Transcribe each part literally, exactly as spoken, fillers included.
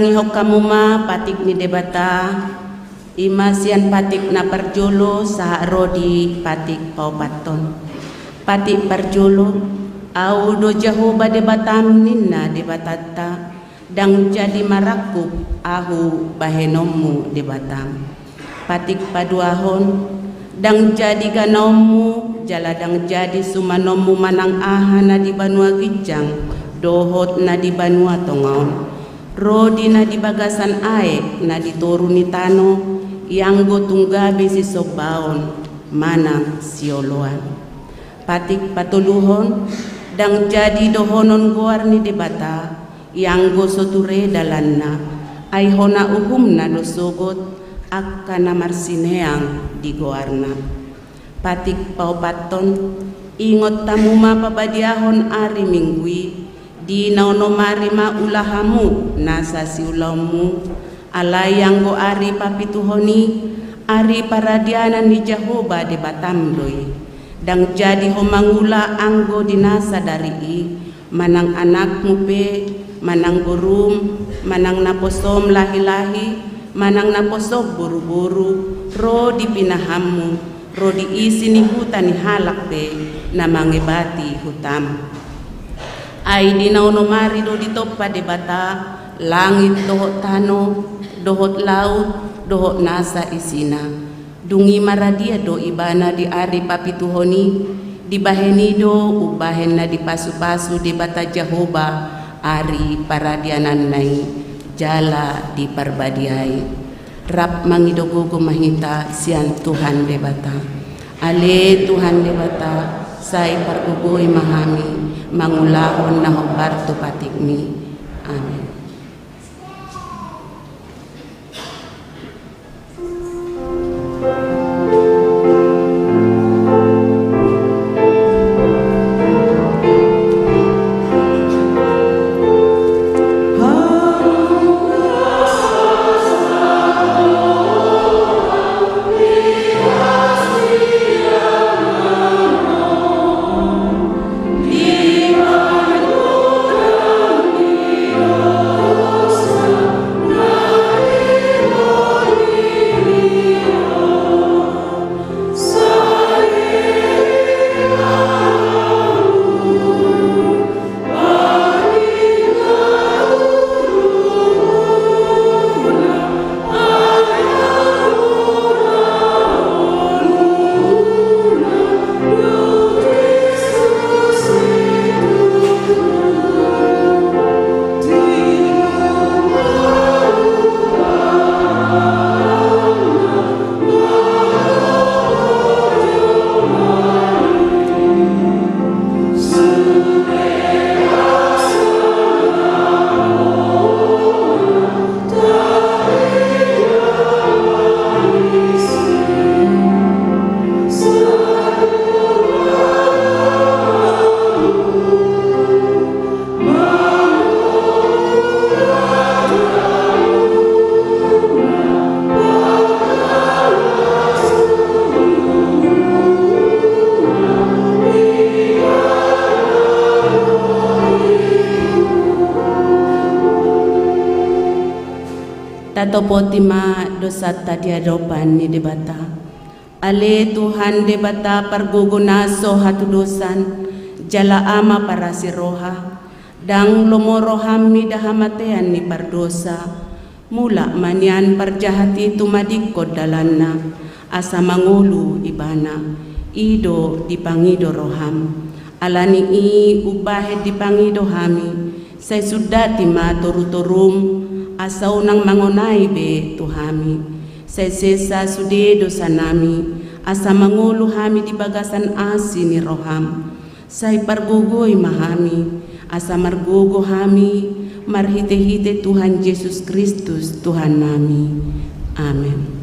Sangihon hamu ma patik ni Debata, i ma sian patik na parjolo sahat ro di patik paopathon. Patik parjolo, Ahu do Jahowa Debatam ninna Debatanta, ndang jadi marangkup Ahu bahenonmu Debatam. Patik paduahon, ndang jadi ganaonmu, jala ndang jadi sumanonmu manang aha na di banua ginjang, dohot na di banua tonga on. Ro di na di bagasan aek, na di toru ni tano, ianggo tung gabe sisombaon, manang sioloan. Patik patoluhon, ndang jadi dohonon goar ni Debata, ianggo so ture dalanna, ai hona uhumna do sogot, angka na marsineang di goarna. Patik paopathon, ingot hamu ma pabadiahon ari Minggu i, di na onom ari ma ula hamu nasa siulaonmu, alai anggo ari papituhon i, ari paradianan ni Jahowa Debatam do i. Ndang jadi ho mangula anggo di na sadari i, manang anakmu pe, manang borum, manang naposom lahilahi, manang naposom boruboru, ro di pinahanmu, ro di isi ni huta ni halak pe na mangebati hutam. Ai di na onom ari do ditompa Debata langit dohot tano, dohot laut, dohot nasa isina. Dung i maradia do Ibana di ari papituhon i, dibahen i do umbahen na dipasupasu Debata Jahowa ari paradiananna i, jala diparbadiai. Rap mangido gogo ma hita sian Tuhan Debata. Ale Tuhan Debata, sai pargogoi ma hami mangulahon na hombar tu patikmi. Amen. Tatopoti ma dosanta di adopan ni Debata. Ale Tuhan Debata pargogo na so hatudosan, jala Ama parasi roha, ndang lomo roham mida hamatean ni pardosa, mulak ma nian parjahat i tumadingkon dalanna, asa mangolu ibana, i do dipangido roham. Ala ni i umbahen dipangido hami, sai sundati ma torutorum, asa unang mangonai be tu hami. Sai sesa sude dosanami, asa mangolu hami di bagasan asi ni roham. Sai pargogoi ma hami, asa margogo hami, marhitehite Tuhan Jesus Kristus Tuhannami. Amen.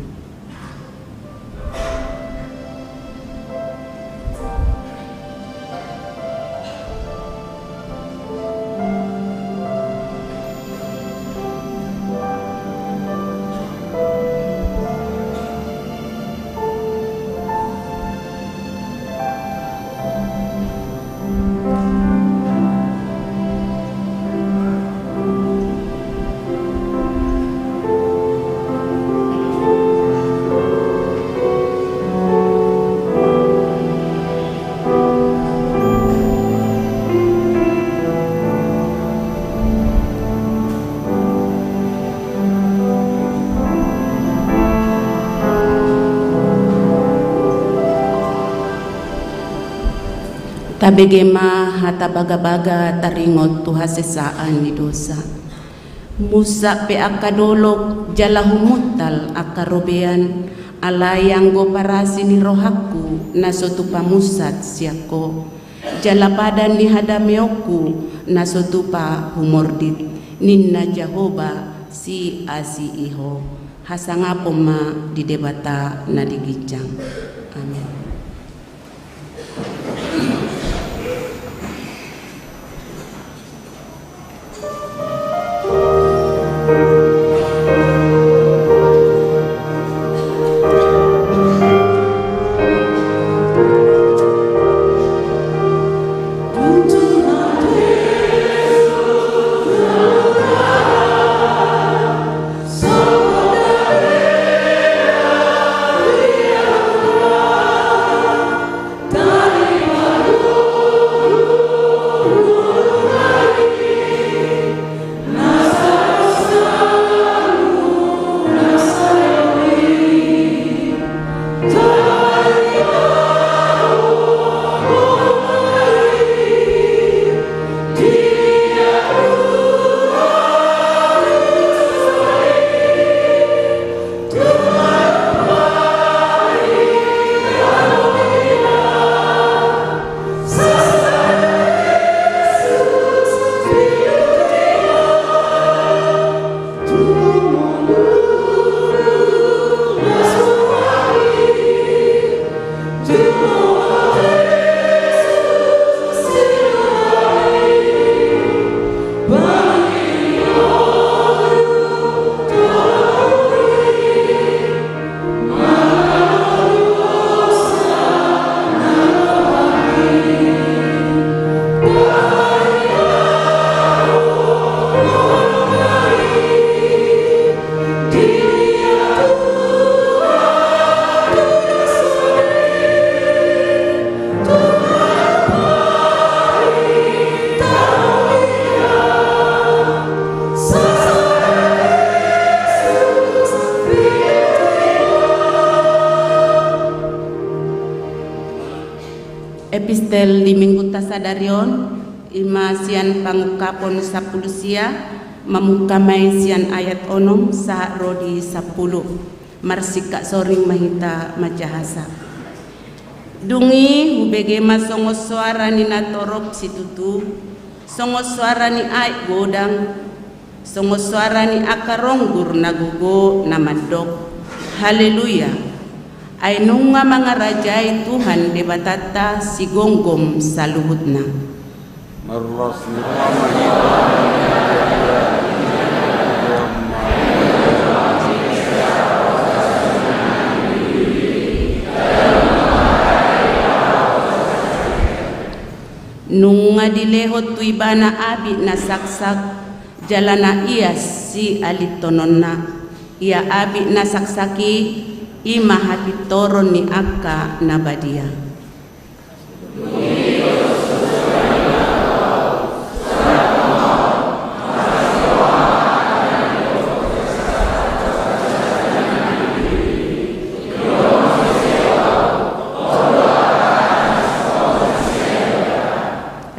Tabege ma hata bagabaga taringot tu hasesaan ni dosa. Musak pe angka dolok jala humuntal angka robean, alai anggo parasi ni rohangku na so tupa musat sian Ho, jala padan ni hadameonku na so tupa humordit, ninna Jahowa, siasihi Ho. Hasangapon ma di Debata na di ginjang. Amen. Epistel di minggunta sadari on, ima sian Pangungkapon sampulu sia, mamungka ma i sian ayat onom sahat ro di sampulu. Marsingkat soring ma hita manjahasa. Dung i hubege ma songon soara ni natorop situtu, songon soara ni aek godang, songon soara ni angka ronggur na gogo na mandok, Haleluya! Ai nunga mangarajai Tuhan Debatanta sigomgom saluhutna. Marlas ni roha ma hita. Nunga dilehon tu ibana abit na saksak, jala na ias sialintononna. Ia abit na saksak i, ima hapintoron ni angka na badia.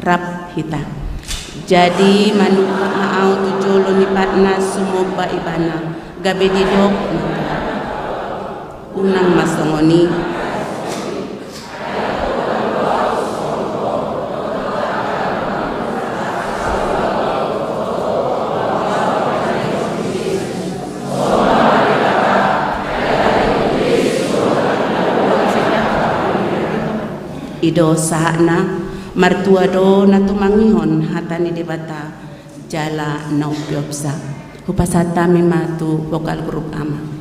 Rap hita. Jadi manungkap ma ahu tu jolo ni patna sumomba ibana, gabe didok ma, unang ma songon i. I do sahatna. Martua do na tumangihon hata ni Debata jala na umpeopsa. Hupasahat hami ma tu vokal grup ama.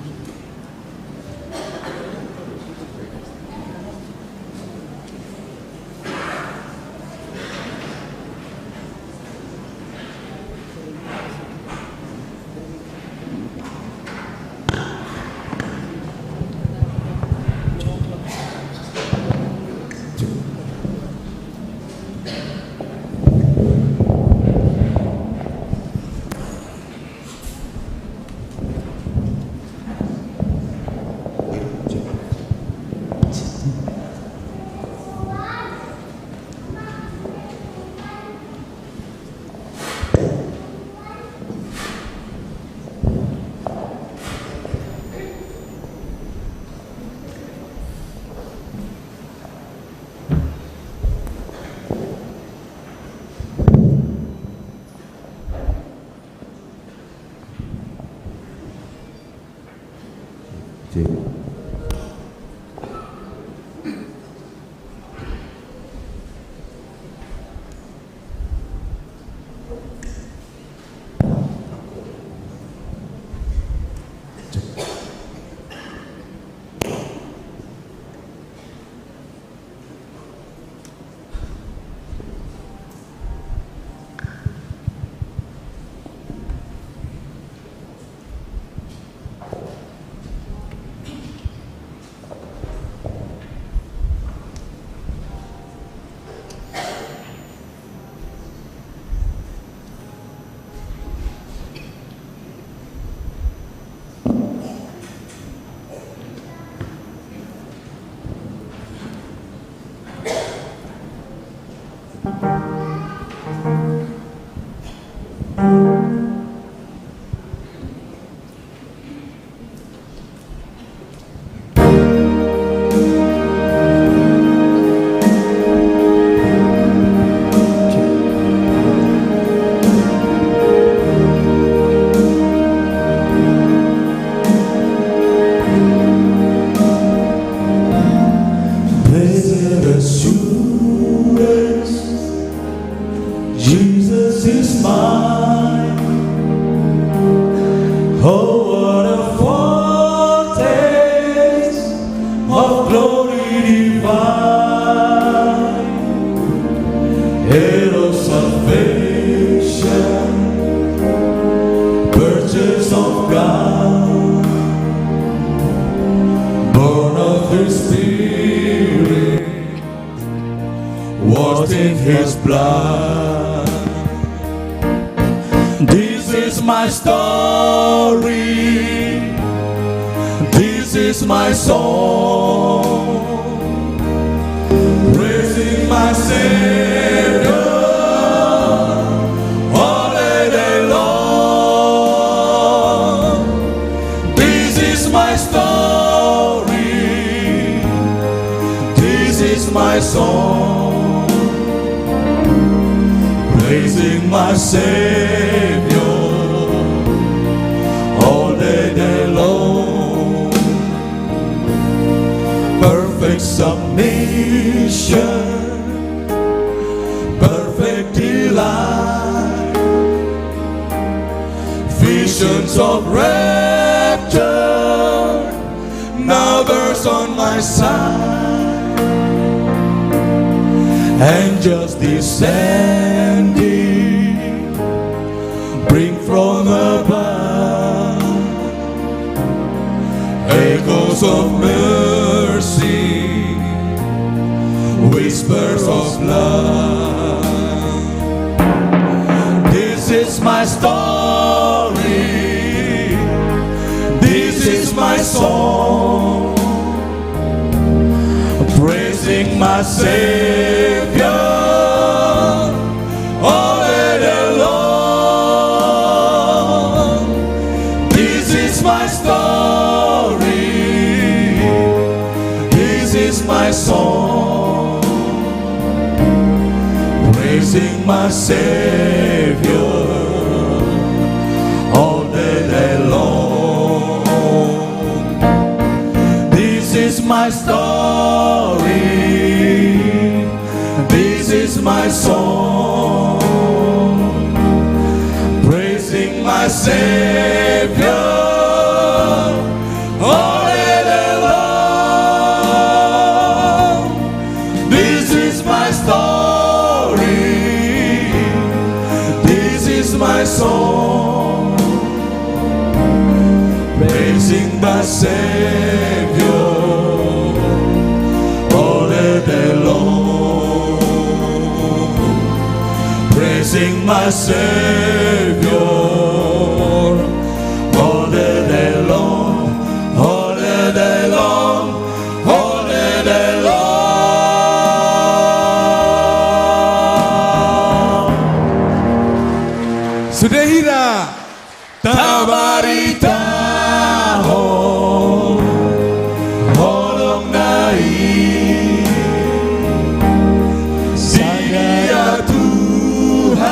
Blessed assurance, Jesus is mine. Oh, what a foretaste of glory divine, heir of salvation, purchased of God, born of the Spirit, washed in His blood. This is my story. This is my song. Praising my Savior all the day long. This is my story. This is my song, praising my Savior all the day long. Perfect submission, perfect delight, visions of rapture, now there's on my side. Angels descending, bring from above echoes of mercy, whispers of love. This is my story. This is my song, praising my Savior all the day long. This is my story. This is my song, praising my Savior all the day long. This is my story. This is my song, praising my Savior all the day long. This is my story. This is my song, praising my Savior all the day long. Praising my Savior all the day long, all the day long, all the day long. Sude hira tabaritahon holong na i, sidia Tuhan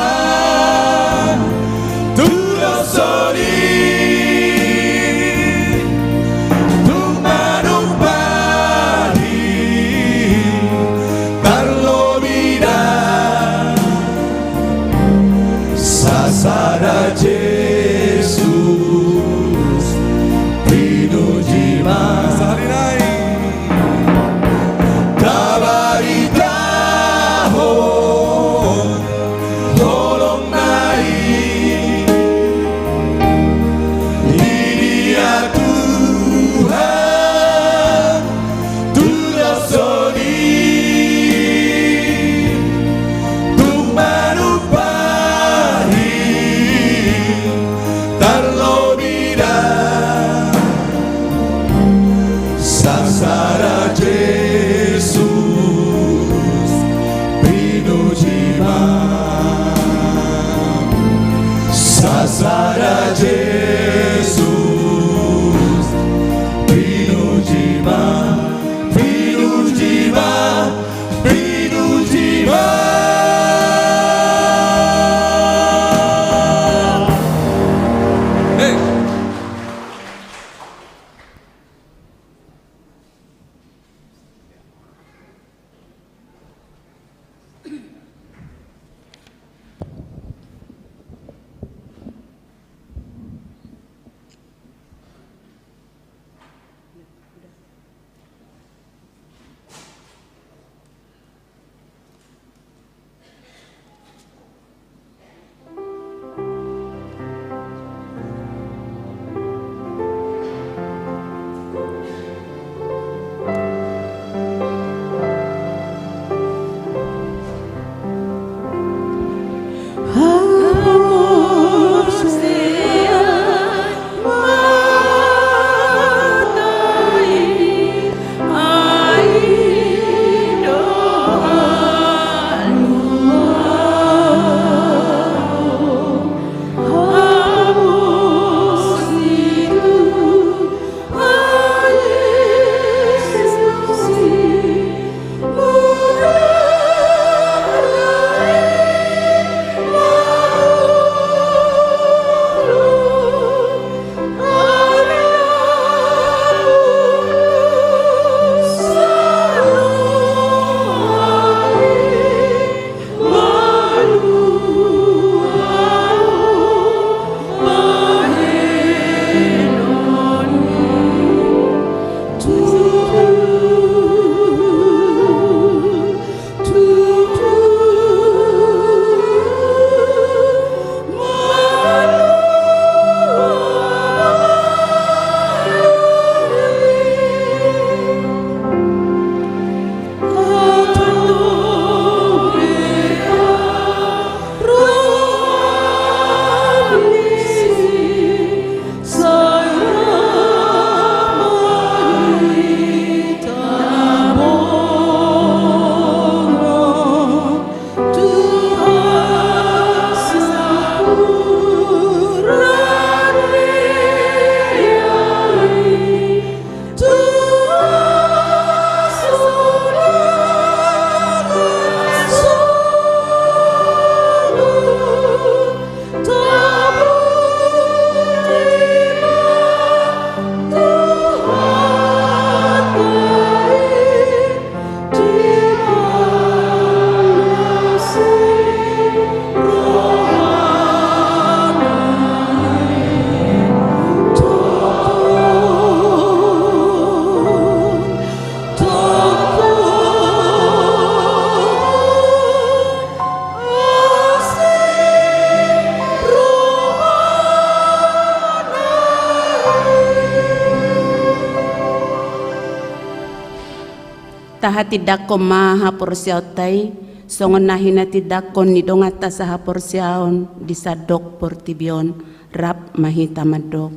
Tahatindangkon ma haporseaonta i, songon na hinatindangkon ni donganta sahaporseaon di sandok portibi on, rap ma hita mandok.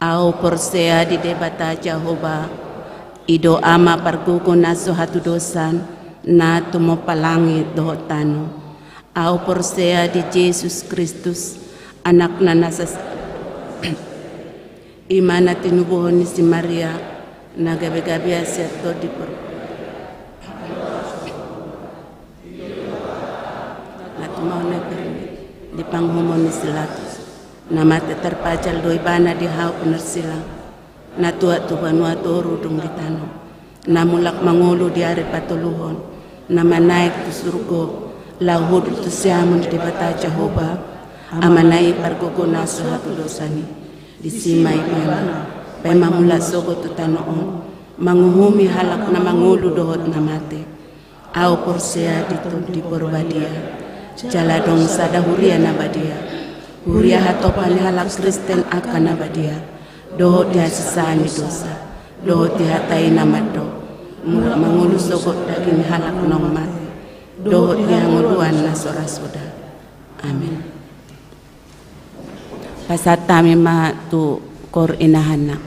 Ahu porsea di Debata Jahowa, i do Ama pargogo na so hatudosan, na tumompa langit dohot tano. Ahu porsea di Jesus Kristus, Anakna na sas-, i ma na tinubuhon ni si Maria, na gabe-gabean sian Tondi Porbadia, na tumaon na pir di panguhumon ni si Pilatus, na mate tarpajal do ibana di hau pinarsilang, na tuat tu banua toru dung di tano, na mulak mangolu di ari patoluhon, na manaek tu surgo, laho hundul tu siamun ni Debata Jahowa, Amana i pargogo na so hatudosan i. Disi ma ibana, paima mulak sogot tu tano on, manguhumi halak na mangolu dohot na mate. Ahu porsea di Tondi Porbadia, jala adong sada huria na badia, huria hatopan ni halak Kristen angka na badia, dohot di hasesaan ni dosa, dohot di hata i na mandok, mulak mangolu sogot daging ni halak naung mate, dohot di hangoluan na so ra soda. Amen. Pasahat hami ma tu koor inahan na.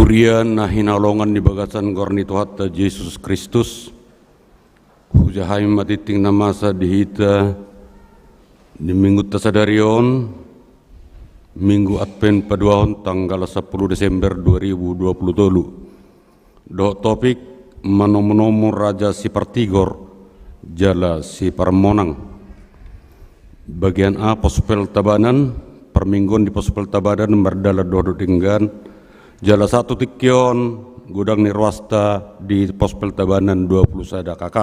Huria na hinaholongan di bagasan goar ni Tuhanta Jesus Kristus, hujaha hami ma tingting na masa di hita di Minggunta sadari on, Minggu Advent paduahon tanggal sampulu Desember dua ribu dua puluh tolu. Dohot topik: Manomunomu Raja Sipartigor jala Siparmonang. Bagian A, Pospel Tabanan. Parmingguon di Pospel Tabanan mardalan dohot denggan. Jala sahat tu tingki on godang ni ruasta di Pospel Tabanan dua puluh sada K K.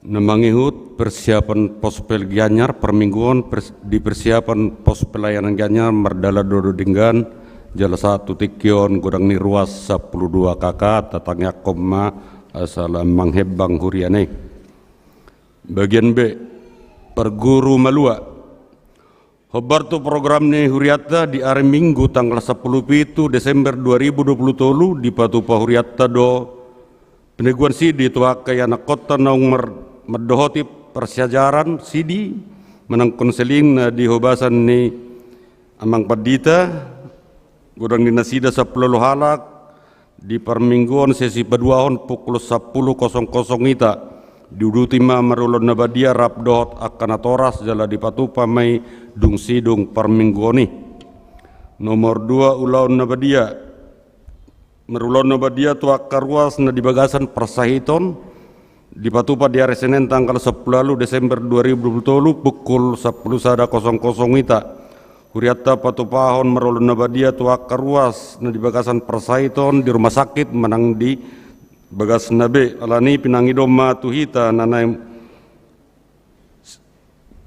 Na mangihut persiapan Pospel Gianyar, parmingguon pers-, di persiapan Pos Pelayanan Gianyar mardalan dohot denggan, jala sahat tu tingki on godang ni ruas sampulu dua K K. Tatangiangkon ma asa lam manghembang huriana i. Bagian B, Parguru Malua. Hombar tu program ni hurianta di ari Minggu tanggal sampulu pitu Desember dua ribu dua puluh tolu, dipatupa hurianta do paneguan sidi tu angka ianakhonta naung mar-, mandohoti parsiajaran sidi manang konseling na di hobasan ni Amang Pandita, godang ni nasida sampulu ualu halak, di parmingguon sesi paduahon pukul sampulu kosong kosong ita. Diuduti ma marulaon na badia rap dohot angka natoras jala dipatupa ma i dung sidung parmingguon i. Nomor dua, ulaon na badia. Marulaon na badia tu angka ruas na di bagasan parsahiton, dipatupa di ari Senen tanggal sampulu ualu Desember dua ribu dua puluh tolu pukul sampulu sada kosong kosong ita. Hurianta patupahon marulaon na badia tu angka ruas na di bagasan parsahiton di rumah sakit manang di bagasna be. Alani i pinangido ma tu hita na naeng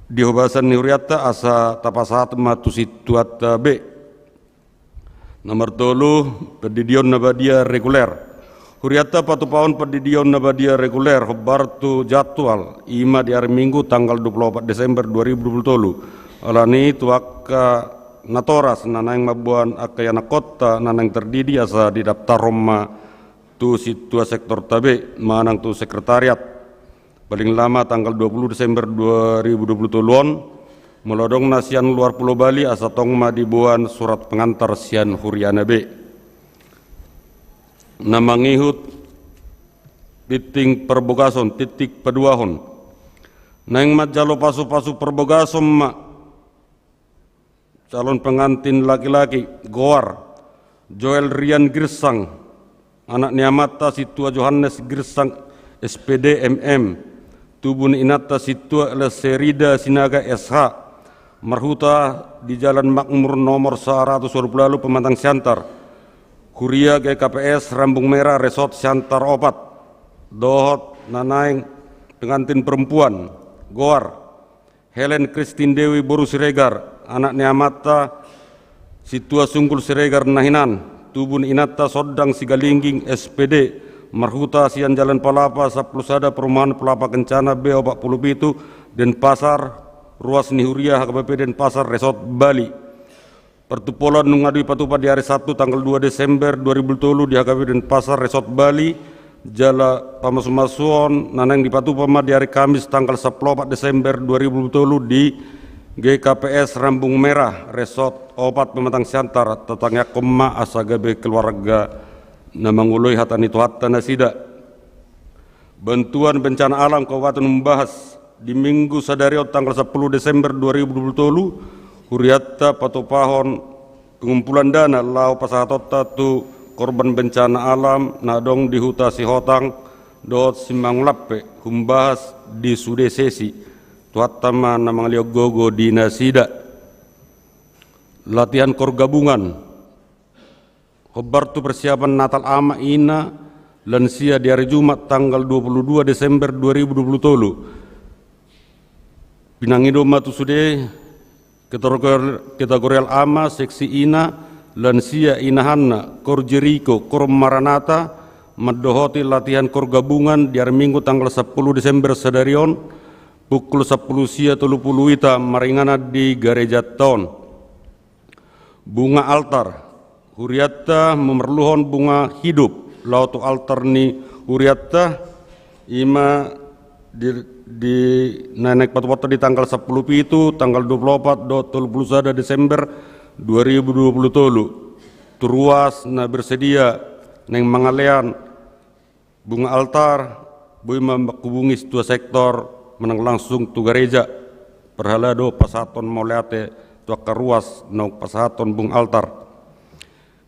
di hobasan ni hurianta asa tapasahat ma tu sintuanta be. Nomor tolu, pandidion na badia reguler. Hurianta patupahon pandidion na badia reguler hombar tu jadwal, i ma di ari Minggu tanggal dua puluh opat Desember dua ribu dua puluh tolu. Alani i tu angka natoras na naeng mamboan angka ianakhonta na naeng tardidi asa didaftarhon ma tu sintua sektorta be manang tu sekretariat. Paling lama tanggal dua puluh Desember dua ribu dua puluh tolu on, molo adong na sian luar Pulo Bali asa tong ma diboan surat pengantar sian huriana be. Na mangihut tingting parbogason, tingting paduahon. Naeng manjalo pasupasu parbogason ma calon pengantin laki-laki, goar Joel Rian Girsang, anak ni amanta Sintua Johannes Girsang, S P D, M M, tubu ni inanta Sintua Elserida Sinaga, S H, marhuta di Jalan Makmur nomor saratus dua puluh ualu, Pematang Siantar, huria G K P S Rambung Merah, Resort Siantar opat, dohot na naeng pengantin perempuan, goar Helen Kristin Dewi boru Siregar, anak ni amanta Sintua Sunggul Siregar na hinan, tubu ni inanta Sondang Sigalingging, S P D, marhuta sian Jalan Palapa sampulu sada, Perumahan Palapa Kencana, B opat pulu pitu, Denpasar, ruas ni huria H K B P Denpasar, Resort Bali. Partumpolon nunga dipatupa di ari Sabtu tanggal dua Desember dua ribu tolu di H K B P Denpasar, Resort Bali, jala pamasumasuon na naeng dipatupa ma di ari Kamis tanggal sampulu opat Desember dua ribu tolu di G K P S Rambung Merah, Resort opat, Pematang Siantar. Tatangiangkon ma asa gabe keluarga na mangoloi hata ni Tuhanta nasida. Bantuan bencana alam Kabupaten Humbahas. Di Minggu sadari on tanggal sampulu Desember dua ribu dua puluh tolu, hurianta patupahon pengumpulan dana laho pasahatonta tu korban bencana alam na adong di Huta Sihotang dohot Simangulampe, Humbahas, di sude sesi. Tuhanta ma na mangalehon gogo di nasida. Latihan kor gabungan. Hombar tu persiapan Natal ama, ina, lansia di ari Jumat tanggal dua pulu dua Desember dua ribu dua pulu tolu. Pinangido ma tu sude kategor-, kategorial ama, seksi ina, lansia, inahanna, kor Jeriko, kor Maranata, mandohoti latihan kor gabungan di ari Minggu tanggal sampulu Desember sadari on, pukul sampulu sia tolu pulu ita, maringanan di garejanta on. Bunga altar. Hurianta memerluhon bunga hidup laho tu altar ni hurianta, i ma di, di na naeng patupaonta di tanggal sampulu pitu, tanggal dua pulu opat dohot tolu pulu sada Desember dua ribu dua pulu tolu. tu ruas na bersedia naeng mangalean bunga altar, boi ma manghubungi situa sektor manang langsung tu gareja. Parhalado pasahathon mauliate tu angka ruas naung pasahathon bunga altar.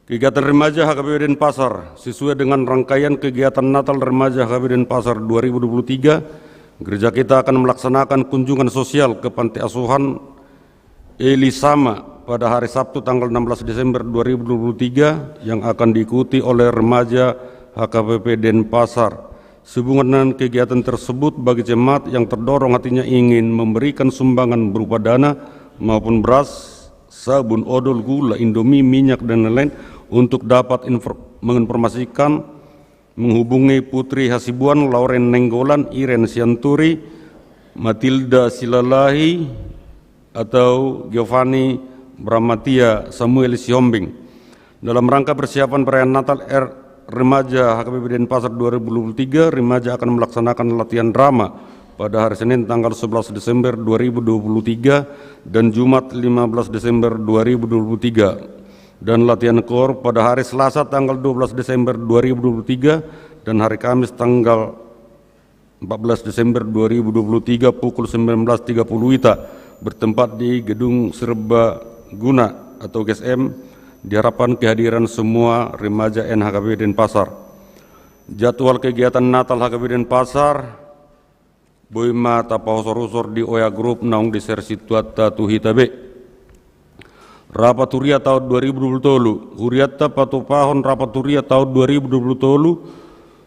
Kegiatan remaja H K B P Denpasar. Sesuai dengan rangkaian kegiatan Natal remaja H K B P Denpasar dua ribu dua puluh tiga, gereja kita akan melaksanakan kunjungan sosial ke Panti Asuhan Elisama pada hari Sabtu tanggal enam belas Desember dua ribu dua puluh tiga yang akan diikuti oleh remaja H K B P Denpasar. Sehubungan dengan kegiatan tersebut, bagi jemaat yang terdorong hatinya ingin memberikan sumbangan berupa dana maupun beras, sabun, odol, gula, indomie, minyak, dan lain-lain untuk dapat infor-, menginformasikan, menghubungi Putri Hasibuan, Lauren Nainggolan, Iren Sianturi, Matilda Silalahi, atau Giovanni Bramatia, Samuel Sihombing. Dalam rangka persiapan perayaan Natal R-, Remaja H K B P Denpasar dua ribu dua puluh tiga, remaja akan melaksanakan latihan drama pada hari Senin tanggal sebelas Desember dua ribu dua puluh tiga dan Jumat lima belas Desember dua ribu dua puluh tiga, dan latihan koor pada hari Selasa tanggal dua belas Desember dua ribu dua puluh tiga dan hari Kamis tanggal empat belas Desember dua ribu dua puluh tiga pukul sembilan belas tiga puluh WITA, bertempat di Gedung Serbaguna atau G S M. Diharapkan kehadiran semua remaja N H K B P Denpasar. Jadwal kegiatan Natal H K B P Denpasar boi ma tapahusorhusor di W A grup naung di-share situata tu hita be. Rapat huria taon dua ribu dua puluh tolu. Hurianta patupahon rapat huria taon dua ribu dua puluh tolu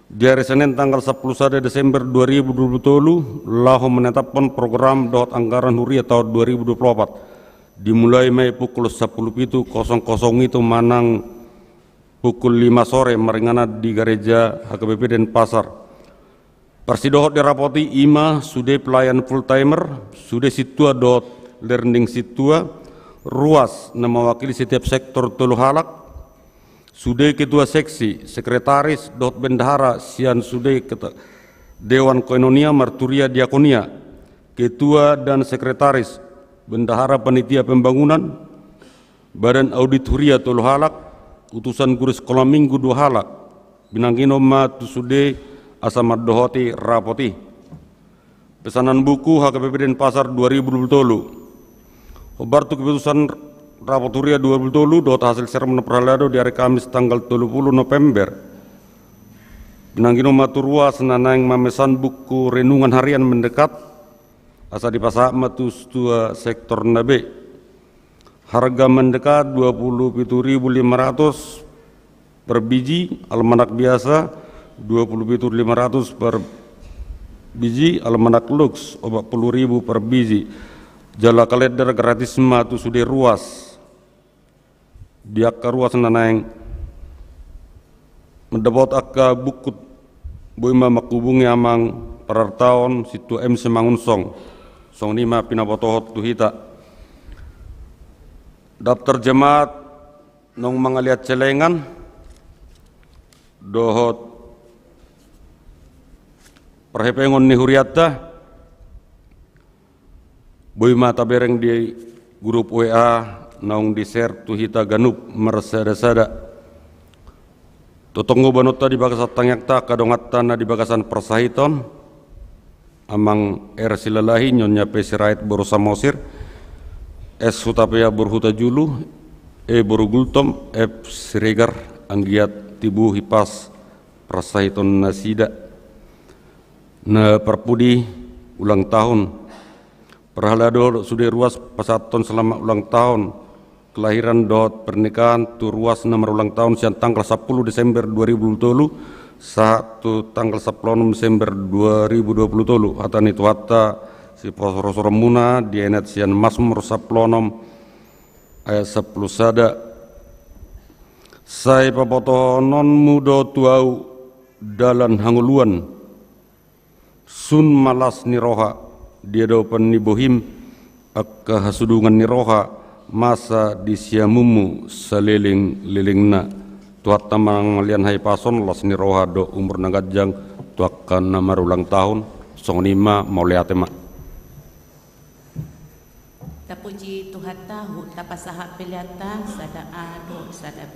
di hari Senin tanggal sampulu sada Desember dua ribu dua puluh tolu, laho menetapkan program dohot anggaran huria taon dua ribu dua puluh opat. Dimulai ma i pukul sampulu pitu kosong kosong i tu manang pukul lima sore maringanan di gareja H K B P Denpasar. Parsidohot di rapot i, i ma sude pelayan full timer, sude sintua dohot learning sintua, ruas na mewakili setiap sektor tolu halak, sude ketua seksi, sekretaris dohot bendahara sian sude keta-, dewan koinonia, marturia, diakonia, ketua dan sekretaris, bendahara panitia pembangunan, badan audit huria tolu halak, utusan guru sekolah minggu dua halak. Binanginon ma tu sude asa mandohoti rapot i. Pesanan buku H K B P Denpasar dua ribu dua puluh tolu. Hombar tu keputusan rapot huria dua ribu dua puluh tolu dohot hasil sermon parhalado di hari Kamis tanggal tolu puluh November. Binanginon ma tu ruas na naeng mamesan buku renungan harian mendekat, asa dipasahat ma tu sintua sektor na be. Harga mendekat dua puluh pitu ribu lima ratus per biji, almanak biasa dua puluh pitu lima ratus per biji, almanak lux opat puluh ribu per biji. Jala kalender gratis ma tu sude ruas. Di angka ruas na naeng mandapot angka buku, boi ma manghubungi amang parartaon sintua M Simangunsong. Songon i ma pinabotohon tu hita. Daftar jemaat naung mangalean celengan dohot parhepengon ni hurianta, boi ma tabereng di grup W A naung di-share tu hita ganup marsadasada. Tongtong do boanonta di bagasan tangiangta angka donganta na di bagasan parsahiton, amang R Silalahi, Nyonya P Sirait boru Samosir, S Hutapea boru Hutajulu, E boru Gultom, F Siregar, anggiat tibu hipas parsahiton nasida. Na parpudi ulang tahun. Parhalado sude ruas pasahathon selamat ulang tahun kelahiran dohot pernikahan tu ruas na marulang tahun sian tanggal sampulu Desember dua ribu dua puluh tolu sahat tu tanggal sampulu onom Desember dua ribu dua puluh tolu. Hata ni Tuhanta sipahusorhusoronmuna dienet sian Masmur sampulu onom ayat sampulu sada. Sai pabotohononmu do tu ahu dalan hangoluan. Sun ma las ni roha di adopan ni bohim, angka hasudungan ni roha masa di siamunmu salelenglelengna. Tuhanta mangalean hahipason, las ni roha dohot umur na ganjang tu angka na marulang tahun. Songon i ma, mauliate ma. Tapuji Tuhanta, tapasahat peleanta sada A dohot sada B.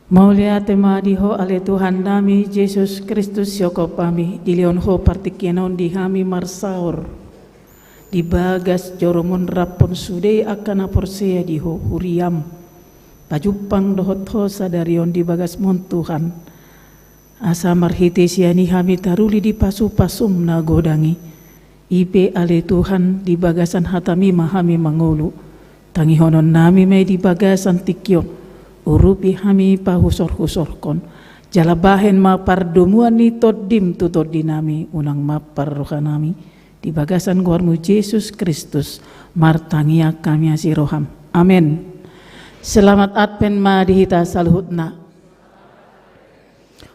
Mauliate ma di Ho ale Tuhan nami Jesus Kristus, siogop hami dilehon Ho partingkian on di hami marsaor di bagas joroMon rap dohot sude angka na porsea di Ho huriaM. Pajumpang dohot Ho sadari on di bagasMon Tuhan. Asa marhite sian i hami taruli di pasu-pasuM na godang i. I pe ale Tuhan, di bagasan hataMi ma hami mangolu. Tangihonon nami ma i di bagasan tingki on. Urupi hami pahusor-husorhon. Jala bahen ma pardomuan ni TondiM tu tondi nami, unang mampar roha nami. Di bagasan goarMu Jesus Kristus, martangiang hami asi rohaM. Amen. Selamat Advent ma di hita saluhutna.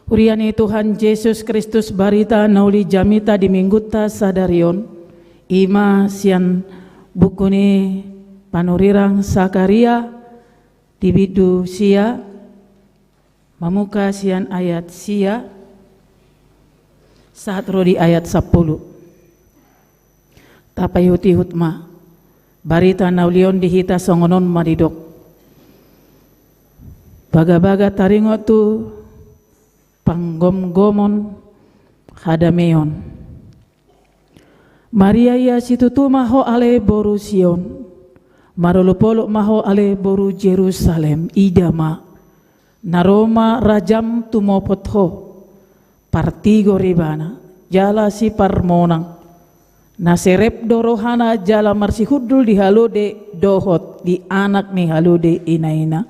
Huria ni Tuhan Jesus Kristus, barita na uli jamita di minggunta sadari on, i ma sian buku ni panurirang Sakaria di bindu sia, mamungka sian ayat sia sahat ro di ayat sampulu. Tapaihut-ihut ma, barita na uli on di hita songon on ma didok. Bagabaga taringot tu panggomgomon hadameon. Maria ia situtu ma ho ale boru Sion, marolopolop ma ho ale boru Jerusalem, ida ma, na ro ma rajam tumopot ho, partigor ibana, jala siparmonang. Na serep do rohana jala marsihundul di halode dohot di anak ni halode inaina.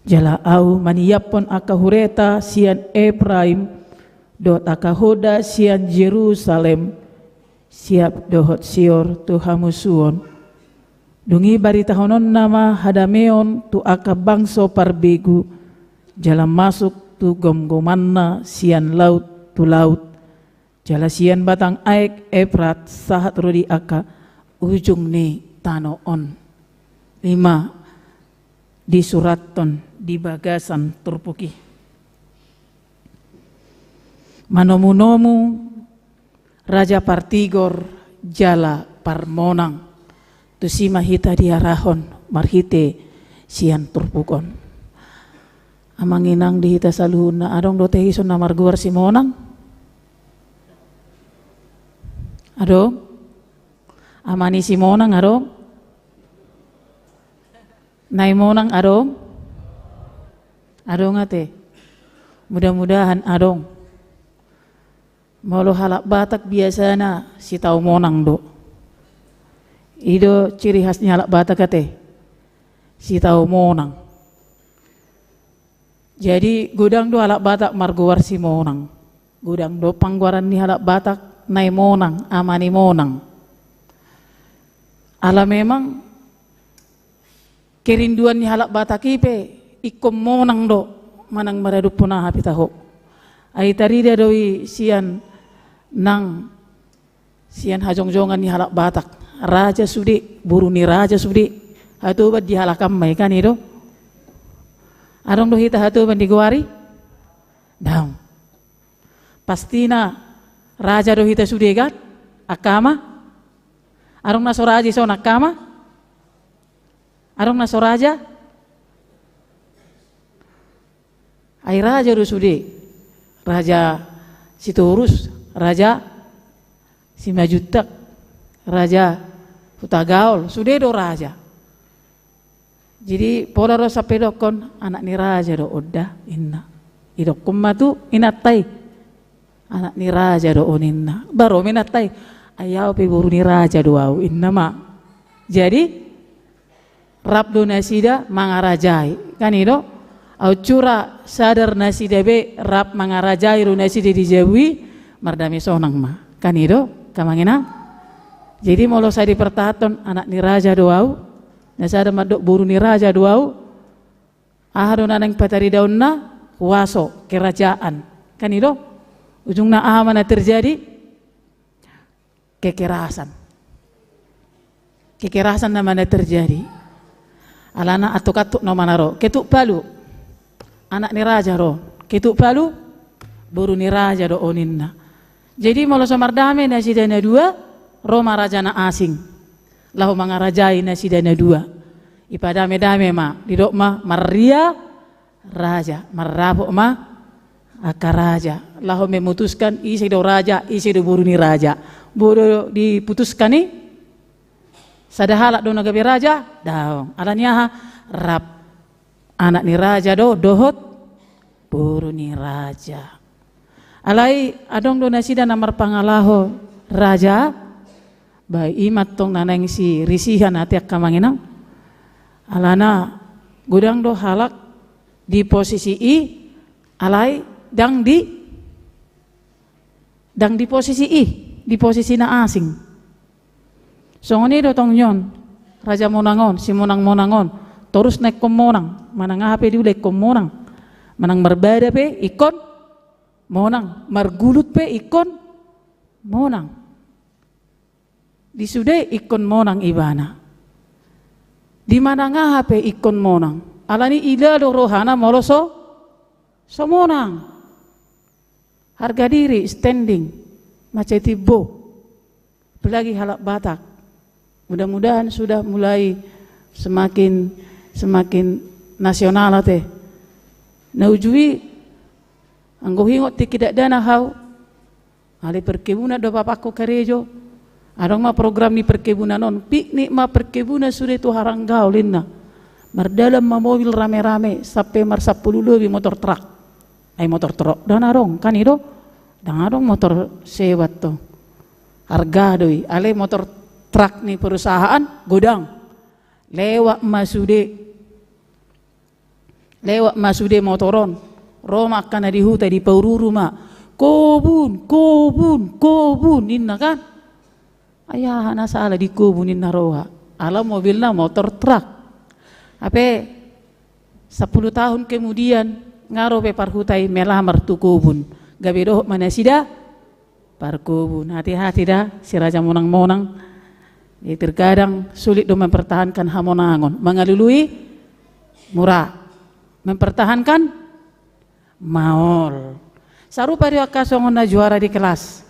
Jala ahu maniaphon angka hureta sian Epraim, dohot angka hoda sian Jerusalem, siap dohot sior tu hamusuon. Dung i baritahononna ma hadameon tu angka bangso parbegu, jala masuk tu gomgomanna sian laut tu laut, jala sian batang aek Eprat sahat ro di angka ujung ni tano on. Lima, disurathon di bagasan turpuk i. Manomunomu raja partigor jala parmonang. Tusi ma hita diarahon marhite sian turpuk on. Amang inang di hita saluhutna, adong do teison na margoar Simonang? Adong? Ama ni Simonang adong? Nai Monang adong? Adong ate. Mudah-mudahan adong. Molo halak Batak biasana sitau monang do. I do ciri khas ni halak Batak ate. Sitau monang. Jadi godang do halak Batak margoar Simonang. Godang do panggoaran ni halak Batak Nai Monang, Ama ni Monang. Ala memang Kerinduan ni halak Batak i pe ingkon monang do manang maradophon aha pe taho. Ai tarida do i sian nang sian hajongjongan ni halak Batak. Raja sude, boru ni raja sude. Hatoban di halak an ma i, kan i do? Adong do hita hatoban di goari? Daong. Pastina raja do hita sude, kan? Angka ama? Adong na so raja i son, angka ama? Adong na so raja? Ai raja do sude. Raja Sitorus, raja Simanjuntak, raja Hutagaol, sude do raja. Jadi pola ro sampe dokkon, anak ni raja do on da, inna. Idokkon ma tu inanta i, anak ni raja do on, inna. Ba ro ma inanta i, ai au pe boru ni raja do au, inna ma. Jadi rap do nasida mangarajai, kan i do? Aut sura sadar nasida be rap mangarajai do nasida di jabu i, mardame sonang ma, kan i do, angka amang inang? Jadi molo sai dipertahanhon anak ni raja do au, na sada mandok boru ni raja do au, aha do na naeng pataridaonna? Kuaso, kerajaan, kan i do? Ujungna aha ma na terjadi? Kekerasan. Kekerasan nama na terjadi. Alana antuk-antuk nama na ro. Ketuk palu, anak ni raja do. Ketuk palu, boru ni raja do on, inna. Jadi molo so mardame nasida na dua, ro ma raja na asing laho mangarajai nasida na dua. Ipadame-dame ma, didok ma marria raja, mardapot ma angka raja laho memutuskan ise do raja, ise do boru ni raja. Boi do diputuskan i? Sada halak do na gabe raja? Daong. Alani aha? Rap anak ni raja do dohot boru ni raja. Alai adong do nasida na marpangalaho raja. Ba i ma antong na naeng sirisihan ate, angka amang inang. Alana godang do halak di posisi i, alai ndang di, ndang di posisi i, di posisi na asing. Songon i do tong nion Raja Monang on, si Monang-monang on. Torusna ingkon monang, manang aha pe diula ingkon monang. Manang marbada pe ingkon monang, margulut pe ingkon monang. Di sude ingkon monang ibana. Di manang aha pe ingkon monang. Alani ila do rohana molo so, so monang. Harga diri, standing, mansai timbo. Apalagi halak Batak. Mudah-mudahan sudah mulai semakin, semakin nasional ate. Na uju i, anggo huingot tingki dakdanak hau, alai perkebunan do bapakku karejo. Adong ma program ni perkebunan on, piknik ma perkebunan sude tu Haranggaol, inna. Mardalan ma mobil rame-rame sampe marsampulu lobi motor truk. Ai motor truk ndang adong, kan i do? Ndang adong motor sewa antong. Harga do i, alai motor truk ni perusahaan godang. Lewat ma sude. Lewat ma sude motor on. Ro ma angka na di huta, dipaururu ma. Kobun, kobun, kobun, ninna kan. Ai aha na sala di kobun, ninna roha. Ala mobilna motor truk. Hape sampulu tahun kemudian nga ro pe parhuta i melamar tu kobun. Gabe dohot ma nasida parkobun. Hati-hati da si Raja Monang-monang. Jadi terkadang sulit do mempertahankan hamonangon. Mangalului mura. Mempertahankan maol. Sarupa do angka songon na juara di kelas.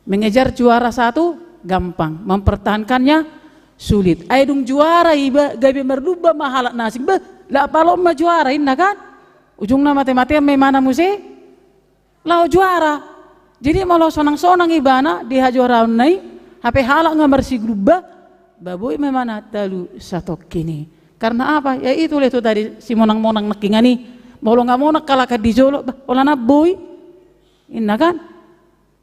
Mengejar juara satu gampang, mempertahankannya sulit. Ai dung juara iba, gabe marlumba ma halak na asing. Bah, laho palohon ma juara, inna kan? Ujungna mate-matean ma ibana muse laho juara. Jadi molo sonang-sonang ibana di hajuaraonna i, hape halak nga marsiglumba, ba boi ma ibana talu satongkin i. Karna apa? Ya itu le tu tadi si Monang-monang nangkiningan i. Molo nga monang halak di jolo, bah, holan na boi. Inna kan?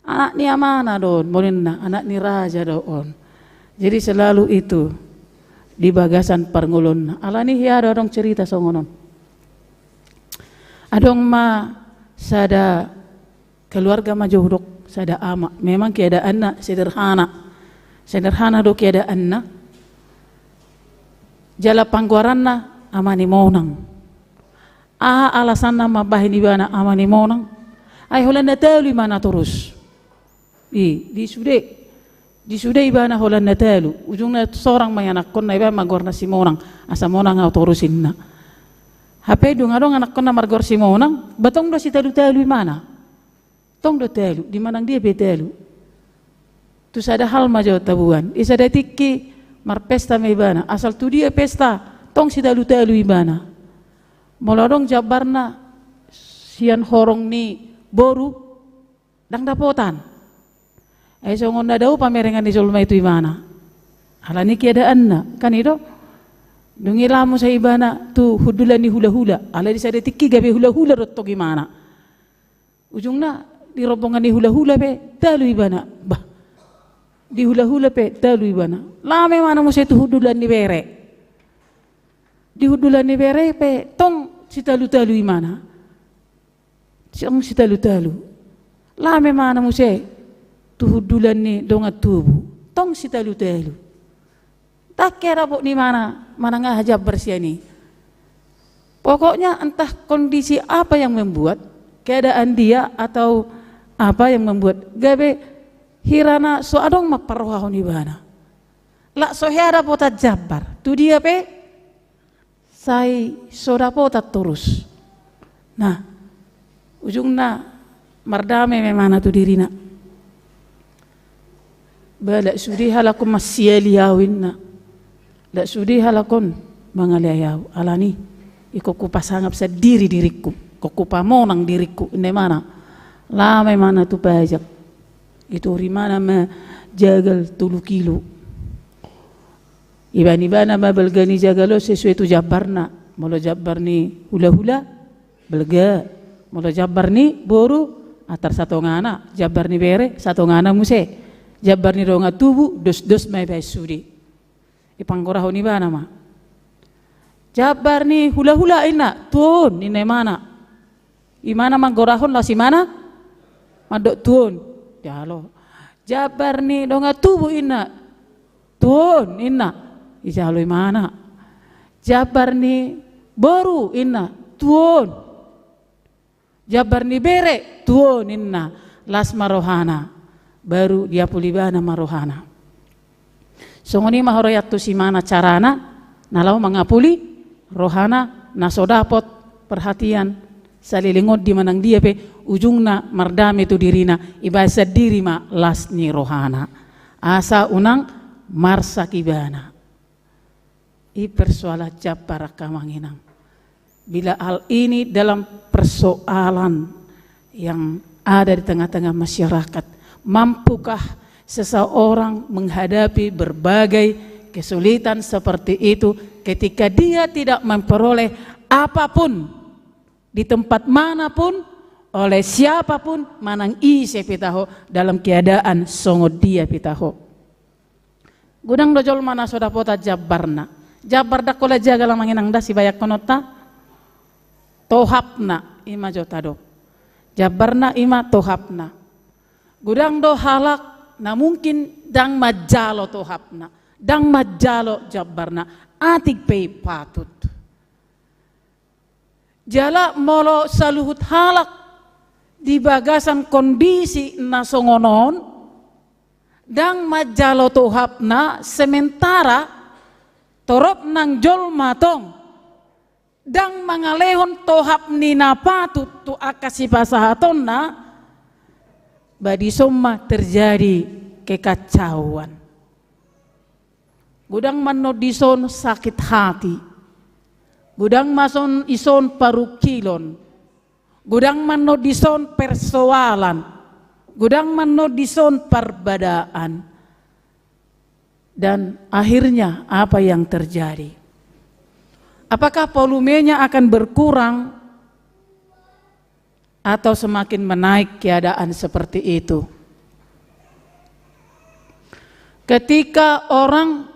Anak ni amana do on, molo inna, anak ni raja do on. Jadi selalu itu di bagasan parngoluonna. Alani hea do adong cerita songon on. Adong ma sada keluarga ma jo hudok, sada ama. Memang keadaanna sederhana. Sederhana do keadaanna. Jala panggoaranna ama ni monang. Aha alasanna mambahen ibana ama ni monang? Ai holan na talu imana torus. I, di sude, di sude ibana holan na talu. Ujungna sorang ma ianakkonna, ibana ma goarna si Monang, asa monang au torus inna. Hape dung adong anakkonna margoar si Monang, ba tong do sitalu-talu imana. Tong do talu, di manang dia pe talu. Tu sada hal ma jo taboan, di sada tingki marpesta ma ibana, asal tu dia pesta, tong sitalu-talu ibana. Molo adong jambarna sian horong ni boru, ndang dapotan. Ai songon na dao pamerengan ni jolma i tu imana. Alani keadaanna, kan i do? Dung i laho muse ibana tu hundulan ni hula-hula, ala di sada tingki gabe hula-hula do tong imana. Ujungna di rombongan ni hula-hula pe talu ibana. Bah. Di hula-hula pe talu ibana. Laho ma imana muse tu hundulan ni bere. Di hundulan ni bere pe tong sitalu-talu imana. Tong sitalu-talu. Laho ma imana muse tu hundulan ni dongan tubu. Tong sitalu-talu. Ndang hea dapot ni imana manang aha jambar sian i. Pokoknya entah kondisi apa yang membuat, keadaan dia atau apa yang membuat, gabe hira na so adong ma parrohahon ibana. Lak so hea dapotan jambar, tu dia pe sai so dapotan torus. Nah, ujungna mardame ma imana tu dirina. Ba lak sude halak on mansiali au inna. Lak sude halak on mangaleai au. Alani i ingkon hupasangap sandiri diringku, ingkon hupamonang diringku, inna imana. Laho ma imana tu pajak. Itor imana ma jagal tolu kilo. Ibaen ibana ma balga ni jagal on sesuai tu jambarna. Molo jambar ni hula-hula, balga. Molo jambar ni boru, antar satongana. Jambar ni bere, satongana muse. Jambar ni dongan tubu, dos-dos ma ibaen sude. Ipanggorahon ibana ma. Jambar ni hula-hula inna, tu on, inna imana. Imana manggorahon, laos imana mandok tu on. Jalo. Jambar ni dongan tubu inna, tu on inna. Ijalo imana. Jambar ni boru inna, tu on. Jambar ni bere, tu on inna. Las ma rohana. Baru diapul ibana ma rohana. Songon i ma huroian tu si imana carana na laho mangapuli rohana na so dapot perhatian saleleng on di manang dia pe, ujungna mardame tu dirina, ibaen sandiri ma las ni rohana. Asa unang marsak ibana. I persoalan jambar, angka amang inang. Bila hal ini dalam persoalan yang ada di tengah-tengah masyarakat, mampukah seseorang menghadapi berbagai kesulitan seperti itu ketika dia tidak memperoleh apapun di tempat manapun, oleh siapapun, manang ise pe taho, dalam keadaan songon dia pe taho? Godang do jolma na so dapotan jambarna. Jambar ndang holan jagal, amang inang, da sibayangkononta. Tohapna, i ma jo tadok. Jambarna i ma tohapna. Godang do halak na mungkin ndang manjalo tohapna, ndang manjalo jambarna, atik pe i patut. Jala molo saluhut halak di bagasan kondisi na songon on, ndang manjalo tohapna, sementara torop nang jolma tong ndang mangalehon tohap ni na patut tu angka sipasahatonna, ba dison ma terjadi kekacauan. Godang ma annon dison sakit hati. Godang ma annon dison parungkilon. Godang ma annon dison persoalan. Godang ma annon dison parbadaan. Dan akhirnya apa yang terjadi? Apakah volumenya akan berkurang atau semakin menaik keadaan seperti itu? Ketika orang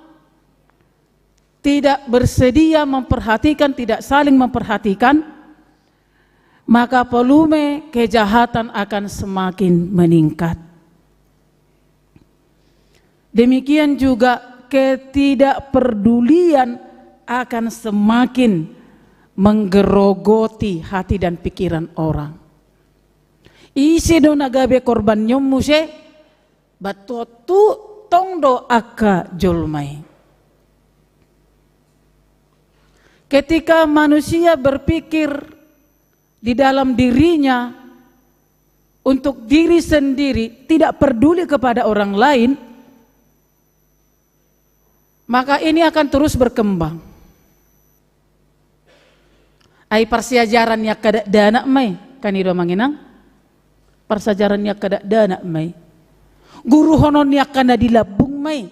tidak bersedia memperhatikan, tidak saling memperhatikan, maka volume kejahatan akan semakin meningkat. Demikian juga ketidakpedulian akan semakin menggerogoti hati dan pikiran orang. Ise do na gabe korban ni on muse? Ba tutu tong do angka jolma i. Ketika manusia berpikir di dalam dirinya untuk diri sendiri, tidak peduli kepada orang lain, maka ini akan terus berkembang. Ai parsiajaran ni angka dakdanak ma i, kan i do amang inang? Parsiajaran ni angka dakdanak ma i. Guruhonon ni angka na di lambung ma i.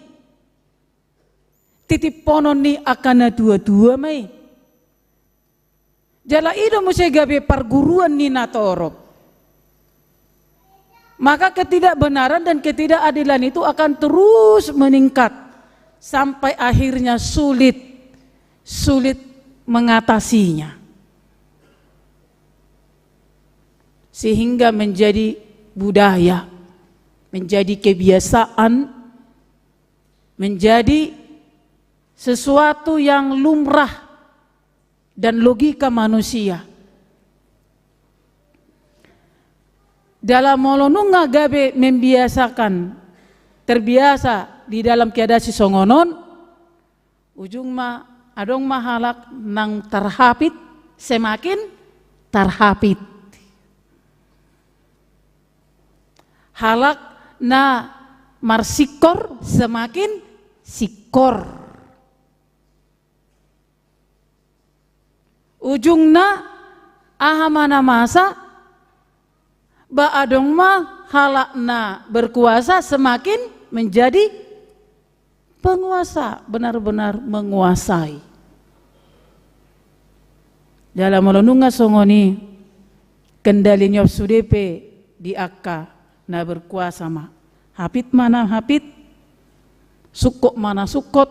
Titiphonon ni angka na tua-tua ma i. Jala i do muse gabe parguruan ni natorop. Maka ketidakbenaran dan ketidakadilan itu akan terus meningkat sampai akhirnya sulit, sulit mengatasinya. Sehingga menjadi budaya, menjadi kebiasaan, menjadi sesuatu yang lumrah dan logika manusia. Jala molo nunga gabe membiasakan, terbiasa di dalam keadaan sisongon on, ujung ma adong ma halak nang tarhapit, semakin tarhapit. Halak na marsingkor semakin singkor. Ujungna aha ma na masa? Ba adong ma halak na berkuasa semakin menjadi penguasa, benar-benar menguasai. Jala molo nunga songon i, kendali ni on sude pe di angka na berkuasa ma. Hapit ma na hapit, sungkot ma na sungkot,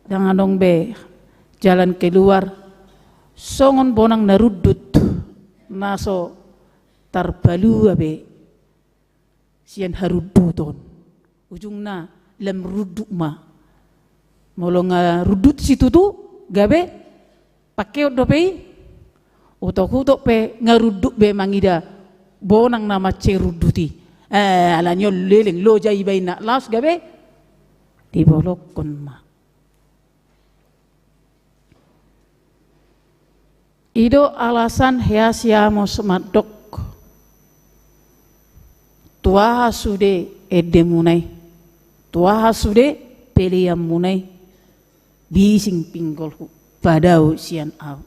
ndang adong be jalan keluar, songon bonang na rundut, na so tarpalua be sian harunduton. Ujungna lam rundut ma. Molo nga rundut situtu, gabe pangkeon dope i. Utok-utok pe nga rundut be mangida bonang na mansai rundut i. Eh, alani on leleng loja i baenna, laos gabe dibolongkon ma. I do alasan hea si Amos mandok, tu aha sude endemuna i, tu aha sude peleanmuna i, bising pinggolhu, padao sian ahu.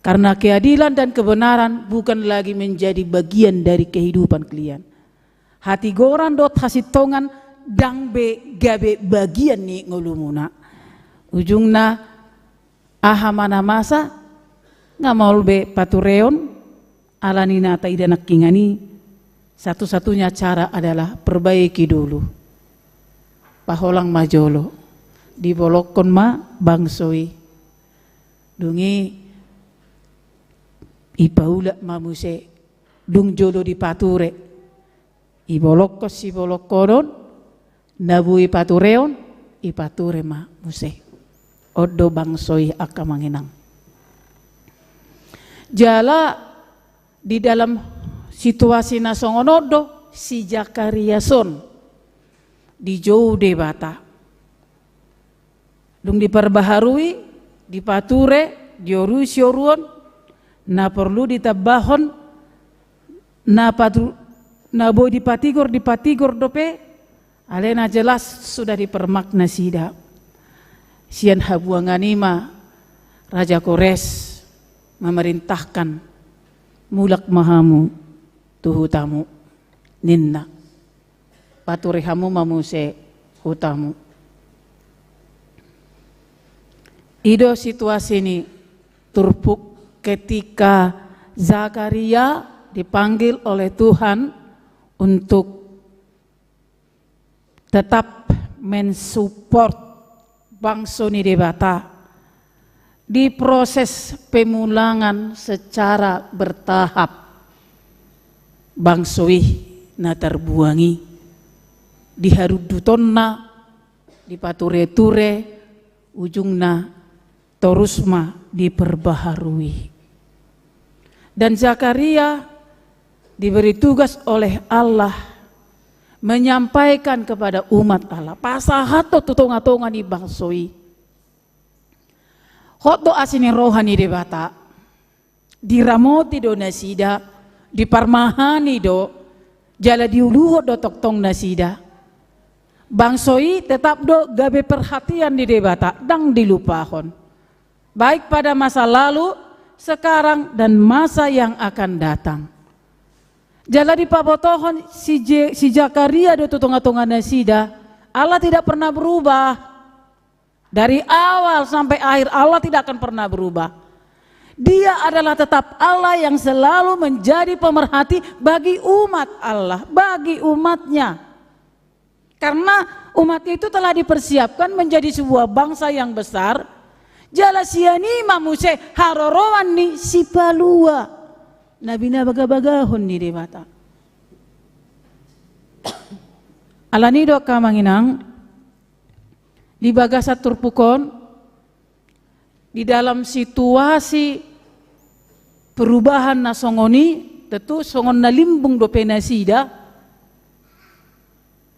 Karena keadilan dan kebenaran bukan lagi menjadi bagian dari kehidupan kalian. Hatigoran dohot hasintongan ndang be gabe bagian ni ngolumuna. Ujungna aha ma na masa? Nga maol be patureon, alani na taida nangkiningan i, satu-satunya cara adalah perbaiki dulu. Paholang ma jolo. Dibolongkon ma bangso i. Dung i ipaulak ma muse. Dung jolo dipature. Ibolongkon sibolongkonon, na boi patureon, ipature ma muse. On do bangso i angka amang inang. Jala di dalam situasi na songon on do si Zakarias on dijou Debata. Dung diparbaharui, dipature, diorui sioruon, na porlu ditambahon, na patu-, na boi dipatigor, dipatigor dope, alai na jelas sudah dipermak nasida. Sian habuangan i ma Raja Kores memerintahkan, mulak ma hamu tu hutamu, ninna. Pature hamu ma muse hutamu. I do situasi ni turpuk ketika Zakaria dipanggil oleh Tuhan untuk tetap mensupport bangso ni Debata di proses pemulangan secara bertahap bangso i na tarbuang i, di harundutonna, dipatureture, ujungna torus ma diperbaharui. Dan Zakaria diberi tugas oleh Allah menyampaikan kepada umat Allah, pasahat do tu tonga-tonga ni bangso i. Hot do asi ni roha ni Debata, diramoti do nasida, diparmahani do, jala diuluhon do tongtong nasida. Bangso i tetap do gabe perhatian ni Debata, ndang dilupahon. Baik pada masa lalu, sekarang, dan masa yang akan datang. Jala dipabotohon si, Je- si Zakaria do tu tonga-tonga nasida, Allah tidak pernah berubah. Dari awal sampai akhir, Allah tidak akan pernah berubah. Dia adalah tetap Allah yang selalu menjadi pemerhati bagi umat Allah, bagi umatnya. Karena umat itu telah dipersiapkan menjadi sebuah bangsa yang besar. Jala sian i ma muse haroroan ni Sipalua, na binagabagahon ni Debata. Alani do angka amang inang, di bagasan turpuk on, di dalam situasi perubahan na songon i, tentu songon na limbung dope nasida,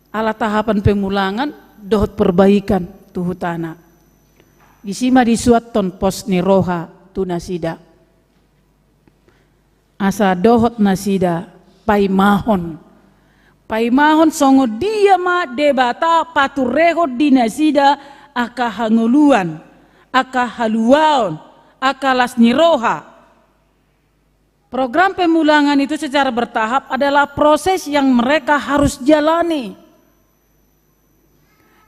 ala tahapan pemulangan dohot perbaikan tu hutana. Disi ma disuathon pos ni roha tu nasida. Asa dohot nasida paimahon. Paimahon songon dia ma Debata paturehon di nasida angka hangoluan, angka haluaon, angka las ni roha. Program pemulangan itu secara bertahap adalah proses yang mereka harus jalani.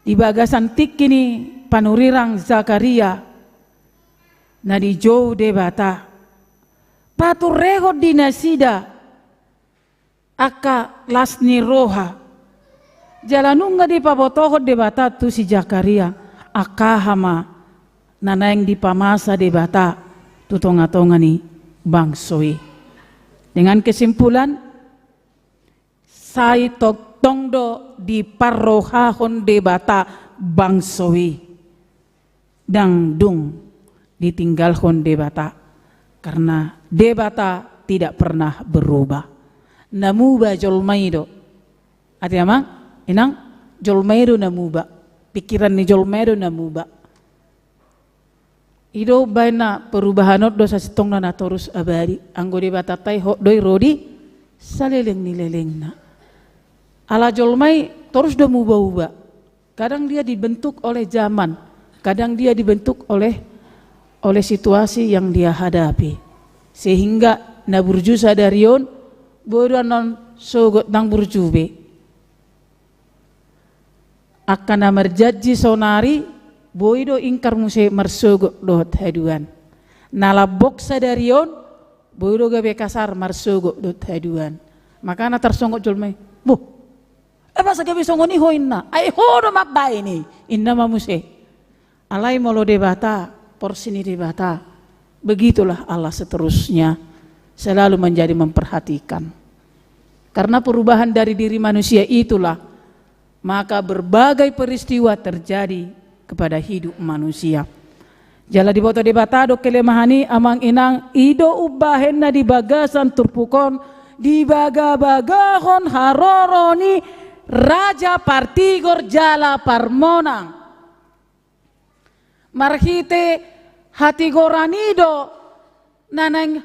Di bagasan tingki ni panurirang Zakaria, na dijou Debata, paturehon di nasida angka las ni roha. Jala nunga dipabotohon Debata tu si Zakaria, angka aha ma na naeng dipamasa Debata tu tonga-tonga ni bangso i. Dengan kesimpulan, sai tongtong do diparrohahon Debata bangso i. Ndang dung ditinggalhon Debata, karena Debata tidak pernah berubah. Na muba jolma i do. Ate amang inang, jolma i do na muba. Pikiran ni jolma i do na muba. I do umbahen na perubahan on do sasintongna na torus abadi. Anggo Debatanta i hot do i ro di saleleng ni lelengna. Ala jolma i torus do muba-uba. Kadang dia dibentuk oleh zaman, kadang dia dibentuk oleh, oleh situasi yang dia hadapi. Sehingga na burju sadari on, boi do annon sogot ndang burju be. Angka na marjanji saonari, boi do ingkar muse marsogot dohot haduan. Na lambok sadari on, boi do gabe kasar marsogot dohot haduan. Makana tarsongot jolma i, boh, eh, masa gabe songon i ho inna, ai ho do mambahen i, inna ma muse. Alai molo Debata, porsi ni Debata, begitulah Allah seterusnya, selalu menjadi memperhatikan. Karena perubahan dari diri manusia itulah, maka berbagai peristiwa terjadi kepada hidup manusia. Jala diboto Debata do kelemahan i, amang inang, i do umbahen na di bagasan turpuk on, dibagabagahon haroro ni raja partigor jala parmonang. Marhite hatigoran i do na naeng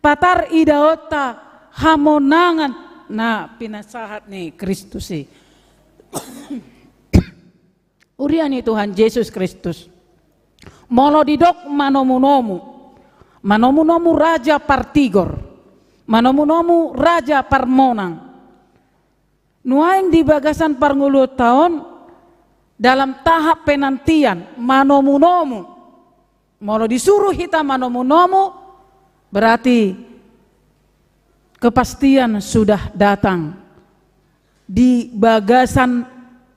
patar idaonta hamonangan na pinasahat ni Kristus i. Huria ni Tuhan Jesus Kristus. Molo didok manomunomu, manomunomu raja partigor, manomunomu raja parmonang. Nuaeng di bagasan parngoluonta on dalam tahap penantian, manomunomu. Molo disuruh hita manomunomu, berarti kepastian sudah datang. Di bagasan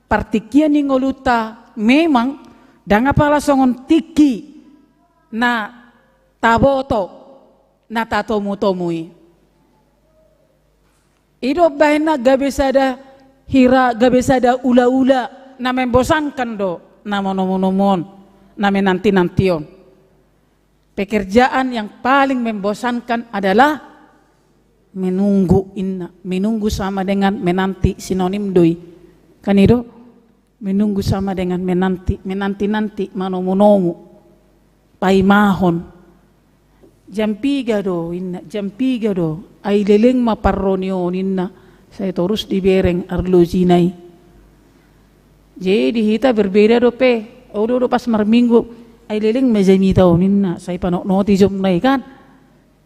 partingkian ni ngolunta memang ndang apala songon tingki na taboto, na tatomutomu i. I do bahenna gabe sada hira, gabe sada ulaula, na membosankan do na manomunomu on, na menantinanti on. Pekerjaan yang paling membosankan adalah menunggu, inna. Menunggu sama dengan menanti, sinonim do i. Kan i do? Menunggu sama dengan menanti, menanti-nanti, manomu-nomu. Paimahon. Jam piga do, inna, jam piga do. Ai leleng ma parroni on, inna. Sai torus dibereng arlojina i. Jadi hita berbeda dope. Olo do pas marminggu. Ai leleng ma jamita on, inna. Sai panotnoti jomna i kan.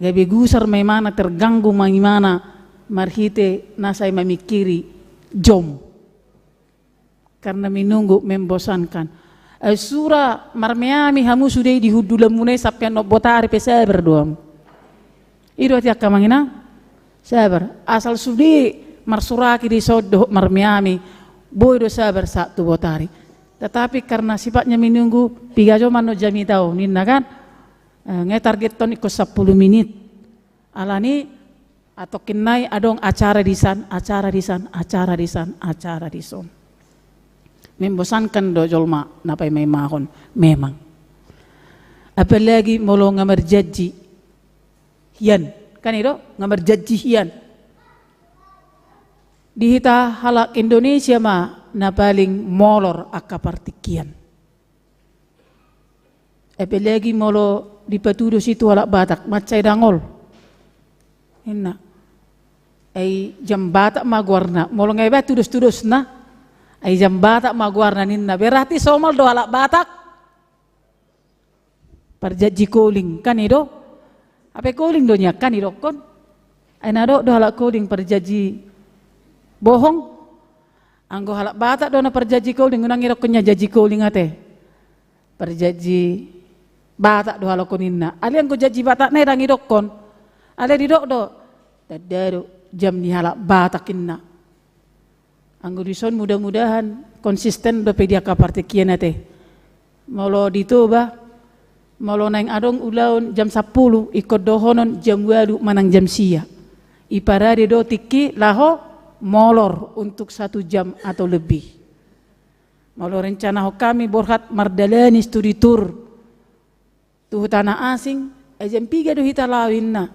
Gabe gusar ma imana, terganggu ma imana marhite na sai mamingkiri jom. Karena menunggu membosankan. Eh, sura marmeami hamu sude i di hundulanmuna i sampe annon botari pe sabar do hamu. I do ate angka amang inang? Sabar. Asal sude marsuraki dison dohot marmeami, boi do sabar sahat tu botari. Tetapi karena sifatnya menunggu, piga jom annon jamita on, ninna kan? Eh, nga targethon ingkon sampulu minit. Alani, atongkin nai adong acara disan, acara disan, acara disan, acara dison. Membosankan do jolma na paimaimahon, memang. Apalagi molo nga marjanji hian, kan i do, nga marjanji hian. Di hita halak Indonesia ma na paling molor angka partingkian. Apalagi molo dipatudos i tu halak Batak, mansai dangol. Inna. Ai jam Batak ma goarna, molo nga iba tudos-tudosna. Ai jam Batak ma goarna ninna. Berarti somal do halak Batak. Parjanji koling, kan i do? Hape koling do nian, kan i dokkon? Ai na dok do halak koling parjanji bohong. Anggo halak Batak do na parjanji koling, unang idokkon nian janji koling ate. Parjanji Batak do halak on ninna. Alai anggo janji Batak nai ndang idokkon. Alai didok do. Tanda do jam ni halak Batak ninna. Anggo dison mudah-mudahan konsisten dope di angka partingkian ate. Molo di Toba, molo naeng adong ulaon jam sampulu, ingkon dohonon jam ualu manang jam sia. Iparade do tingki laho molor untuk satu jam atau lebih. Molo rencanahon hami borhat mardalani studi tour tu huta na asing, eh, jam piga do hita laho ninna.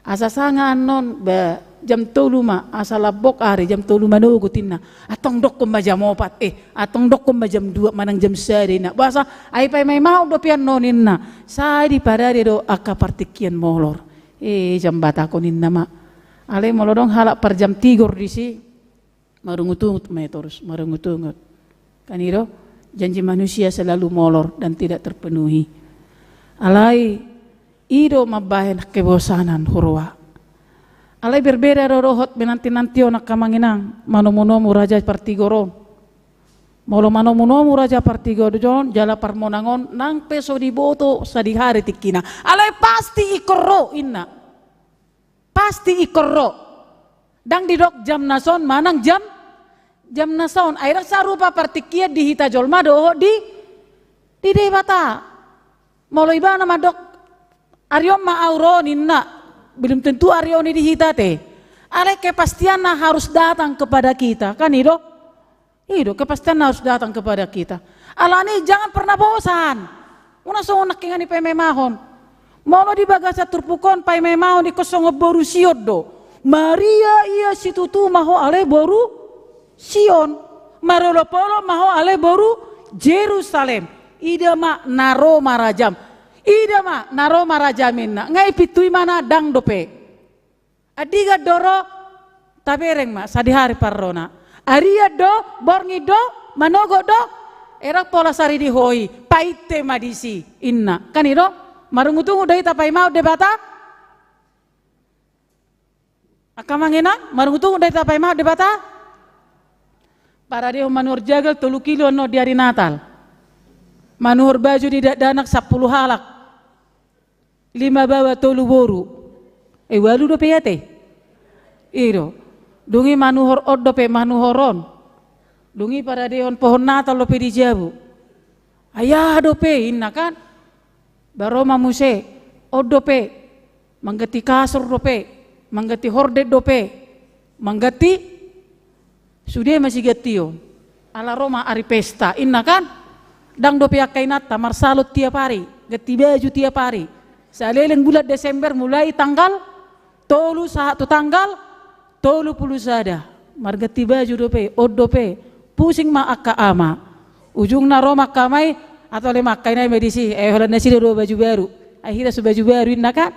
Asa sanga annon, ba, jam tolu ma, asa lambok ari, jam tolu manogot ninna. Antong dokkon ma jam opat, eh, antong dokkon ma jam dua, manang jam sada ninna. Boasa, ai paimaimahon dope annon ninna. Sai diparade do angka partingkian molor. Eh, jam Batak on ninna ma. Alai molo adong halak parjamtigor disi. Marungut-ungut ma i torus, marungut-ungut. Kan i do, janji manusia selalu molor dan tidak terpenuhi. Alai, i do mambahen kebosanan huroha. Alai berbeda do dohot menanti-nanti on angka amang inang, manomu-nomu raja partigor on. Molo manomu-nomu raja partigor on, jala parmonang on, nang pe so diboto sadihari tingkina. Alai pasti ingkon ro, inna. Pasti ingkon ro. Ndang didok jam na son manang jam, jam na son. Ai ndang sarupa partingkian di hita jolma dohot di, di Debata. Molo ibana mandok ari on ma au ro ninna. Belum tentu ari on i di hita ate. Alai kepastian na harus datang kepada kita. Kan i do? I do, kepastian na harus datang kepada kita. Alani, jangan pernah bosan. Unang songon nangkiningan i paimaimahon. Molo di bagasan turpuk on paimaimahon ingkon songon boru Sion do. Maria ia situtu ma ho ale boru Sion. Marolopolop ma ho ale boru Jerusalem. Ida ma na ro marajam. Ida ma na ro marajam ninna. Nga i pintu i ma na ndang dope. Andigan do ro, tabereng ma, sadihari parrona. Arian do, borngin do, manogot do, e ndang pola sari di ho i, painte ma disi, inna. Kan i do, marungut-ungut do hita paimahon Debata? Angka amang inang, marungut-ungut do hita paimahon Debata? Paradehon manuhor jagal tolu kilo annon di ari Natal. Manuhor baju ni dakdanak sampulu halak. Lima baoa tolu boru. E, ualu dope i ate. I do. Dung i manuhor on dope, manuhor on. Dung i paradehon pohon Natal dope di jabu. Ai aha dope, inna kan. Ba ro ma muse. On dope. Mangganti kasur dope. Mangganti horden dope. Mangganti Sude ma sigantion. Ala ro ma ari pesta, inna kan? Ndang dope angka inanta marsalon tiap ari, ganti baju tiap ari. Saleleng bulan Desember mulai tanggal tolu sahat tu tanggal tolu pulu sada. Marganti baju dope, on dope. Pusing ma angka ama. Ujungna ro ma angka ama i, atau ale ma angka ina i ma disi, eh, holan nasida do baju baru. Ai hira so baju baru inna kan?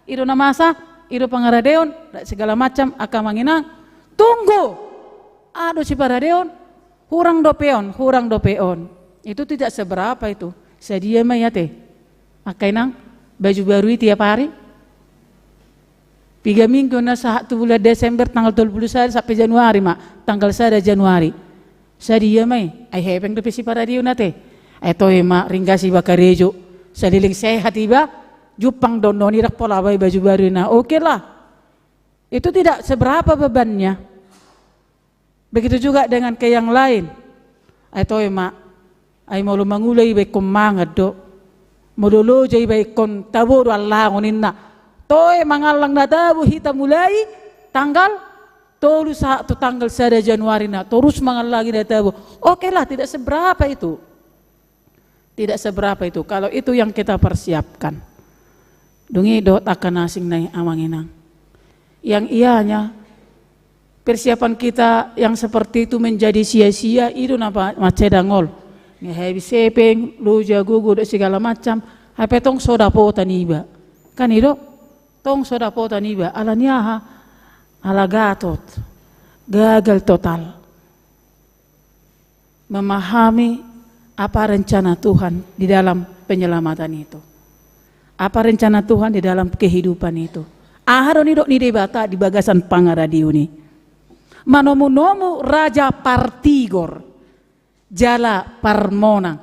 I do na masa, i do pangaradeon, segala macam angka amang inang. Tunggu. Aha do siparadeon, hurang dope on, hurang dope on. Itu tidak seberapa itu. Sadia ma i ate. Angka inang, baju baru i tiap hari. Piga minggu na sahat tu bulan Desember tanggal tolu pulu sada sampe Januari ma, tanggal sada Januari. Sadia ma i, ai hepeng dope siparadeon ate. Ai toe ma ringgas iba karejo. Saleleng sehat iba, jumpang do annon i ndang pola ba i baju baru inna. Oke lah. Itu tidak seberapa bebannya. Begitu juga dengan ke yang lain. Ai toe ma, ai molo mangula iba ingkon mangan do. Molo loja iba ingkon tabo do allangon inna. Toe mangallang na tabo hita mulai tanggal tolu sahat tu tanggal sada Januari na. Torus mangallangi na tabo. Oke lah, tidak seberapa itu. Tidak seberapa itu, kalau itu yang kita persiapkan. Dung i dohot angka na asing nai amang inang. Yang ianya, persiapan kita yang seperti itu menjadi sia-sia, i do na pa-, mansai dangol. Nga habis hepeng, loja, gogo, dohot segala macam, hape tong so dapotan iba. Kan i do? Tong so dapotan iba. Ala ni aha? Ala gatot. Gagal total memahami apa rencana Tuhan di dalam penyelamatan itu. Apa rencana Tuhan di dalam kehidupan itu. Aha do nidok ni Debata di bagasan pangaradeon i. Manomu-nomu raja partigor, jala parmonang.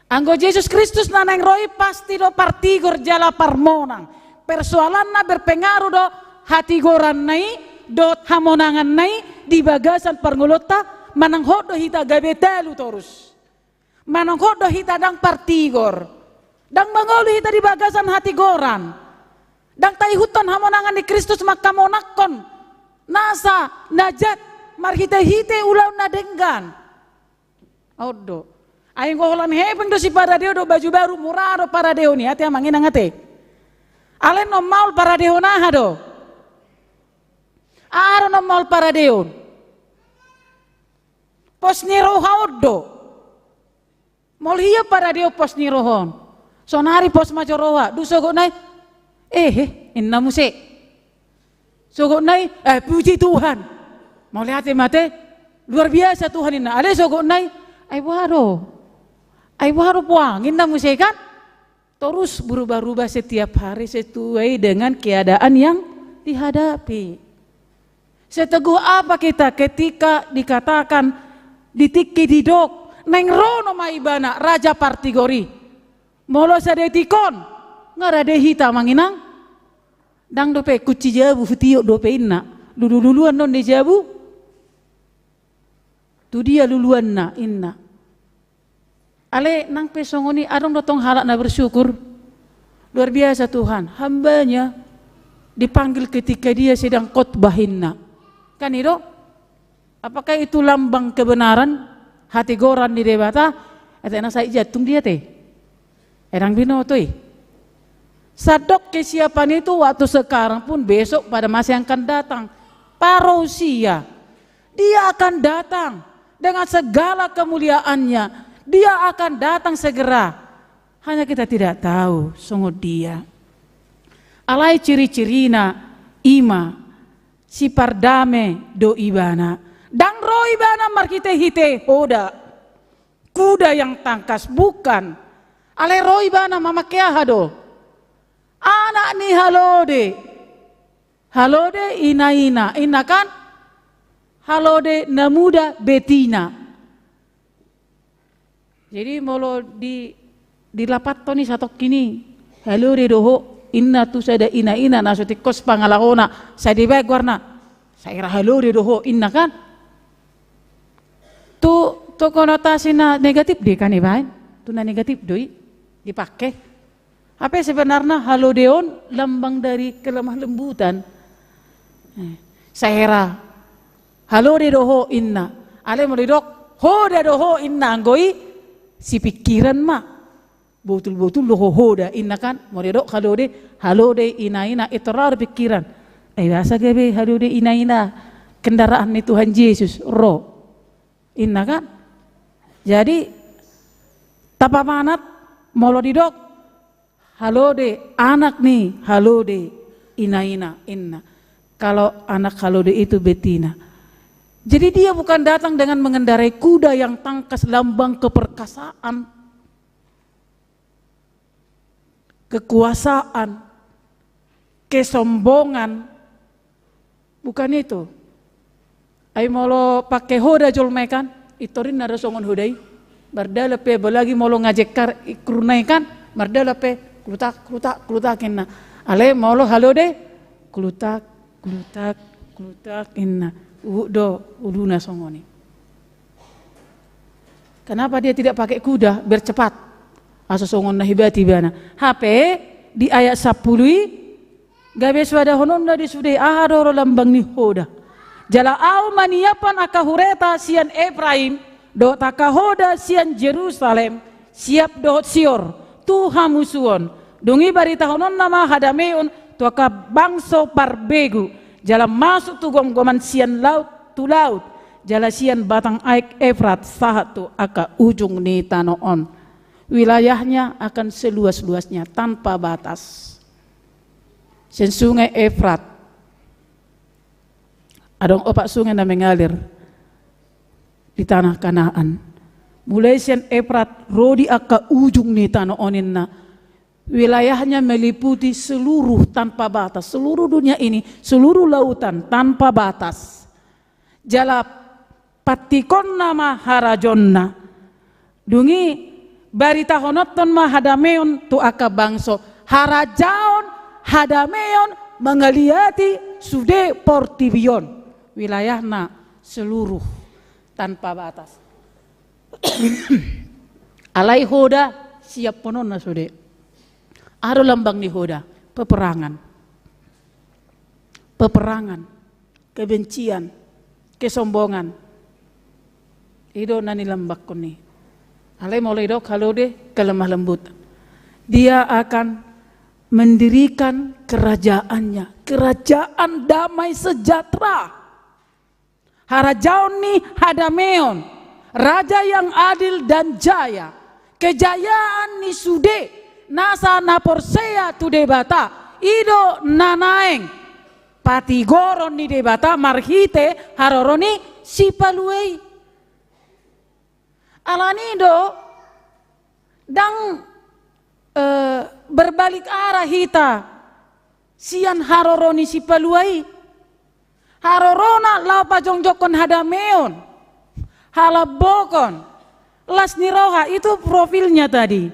Anggo Jesus Kristus na naeng ro i pasti do partigor jala parmonang. Persoalanna berpengaruh do hatigoranna i, dohot hamonanganna i di bagasan parngoluonta, manang hot do hita gabe talu torus. Manang hot do hita ndang partigor. Ndang mangolu hita di bagasan hatigoran. Ndang taihuthon hamonangan ni Kristus mangkamonangkon nasa na jat marhite-hite ulaon na denggan. On do. Ai anggo holan hepeng do siparadeon dohot baju baru, mura do paradeon i ate amang inang ate. Alai annon maol paradeon aha do? Aha do annon maol paradeon? Pos ni roha on do. Molo hea paradeon pos ni roha on. Sonari pos ma jo roha, dung sogot nai, ehe, inna muse. Sogot nai, eh, puji Tuhan. Mauliate ma ate, luar biasa Tuhan inna. Alai sogot nai, ai boha do. Ai boha do puang, inna muse kan? Torus berubah-rubah setiap hari sesuai dengan keadaan yang dihadapi. Seteguh apa kita ketika dikatakan, di tingki didok, naeng ro nama ibana raja partigor i. Molo sadetik on, nga rade hita amang inang. Ndang dope kunci jabu hutiop dope inna. Lulu-luluan non di jabu. Tu dia luluanna inna. Alai nang pe songon i adong do tong halak na bersyukur. Luar biasa Tuhan, hambanya dipanggil ketika dia sedang khotbah inna. Kan i do? Apakah itu lambang kebenaran, hatigoran ni Debata? Ate na sai jantung dia te. Ndang binoto i. Sandok kesiapan itu waktu sekarang pun besok pada masa yang akan datang. Parousia. Dia akan datang dengan segala kemuliaannya. Dia akan datang segera. Hanya kita tidak tahu songon dia. Alai ciri-cirina i ma, sipardame do ibana. Ndang ro ibana marhite-hite hoda, kuda yang tangkas, bukan. Alai ro ibana mamake aha do? Anak ni halode. Halode ina-ina, inna kan? Halode na muda betina. Jadi molo di, dilapathon i satongkin i, halode do ho, inna tu sada ina-ina na so tingkos pangalahona, sai dibaen goarna, sai ra halode do ho, inna kan? Tu, tu konotasi na negatif do i kan dibaen, tu na negatif do i dipake. Hape sebenarna halode on lambang dari kelemah lembutan. Eh, sai ra halode do ho inna. Alai molo didok hoda do ho inna anggo i, sipingkiran ma. Botul-botul do ho hoda, inna kan, molo didok halode, halode ina-ina, i tor ro pikiran. Eh, biasa gabe halode ina-ina kendaraan ni Tuhan Jesus, ro. Inna kan? Jadi, tapamanat molo didok, halode anak ni halode ina-ina, inna. Kalau anak halode itu betina. Jadi dia bukan datang dengan mengendarai kuda yang tangkas, lambang keperkasaan, kekuasaan, kesombongan. Bukan itu. Ai molo pake hoda jolma i kan, i tor inna do songon hoda i. Mardalan pe, apalagi molo ngajengkar i kurna i kan, mardalan pe, klutak, klutak, klutak inna. Alai molo halode, klutak, klutak, klutak inna. Uhut do uluna songon i. Kenapa dia tidak pakai kuda biar cepat? Asa songon na hebat ibana. Hape di ayat sampulu i, gabe suadahononna di sude aha do ro lambang ni hoda. Jala Ahu manyiapkan angka hureta sian Efraim, dohot angka hoda sian Jerusalem, siap dohot sior, tu hamusuon. Dung i baritahononna ma hadameon tu angka bangso parbegu, jala masuk tu gomgoman sian laut tu laut, jala sian batang aek Efrat sahat tu angka ujung ni tano on. Wilayahnya akan seluas-luasnya, tanpa batas. Sian sungai Efrat. Adong opat sungai na mengalir di tanah Kanaan. Mulai sian Efrat ro di angka ujung ni tano on, inna. Wilayahnya meliputi seluruh tanpa batas, seluruh dunia ini, seluruh lautan tanpa batas. Jala pantikonna ma harajaonna. Dung i baritahononton ma hadameon tu angka bangso. Harajaon, hadameon mangaliati sude portibi on. Wilayahna seluruh tanpa batas. Alai hoda siaphononna sude. Aha do lambang ni hoda? Peperangan. Peperangan, kebencian, kesombongan. I do na nilambangkon i. Alai molo didok halode, kelemah lembut. Dia akan mendirikan kerajaannya, kerajaan damai sejahtera. Harajaon ni hadameon, raja yang adil dan jaya, kejayaan ni sude nasa na porsea tu Debata, i do na naeng patigoron ni Debata marhite haroro ni Sipalua i. Alani do, ndang, eh, berbalik arah hita sian haroro ni Sipalua i. Harorona laho pajongjongkon hadameon, halambokon, las ni roha, itu profilnya tadi.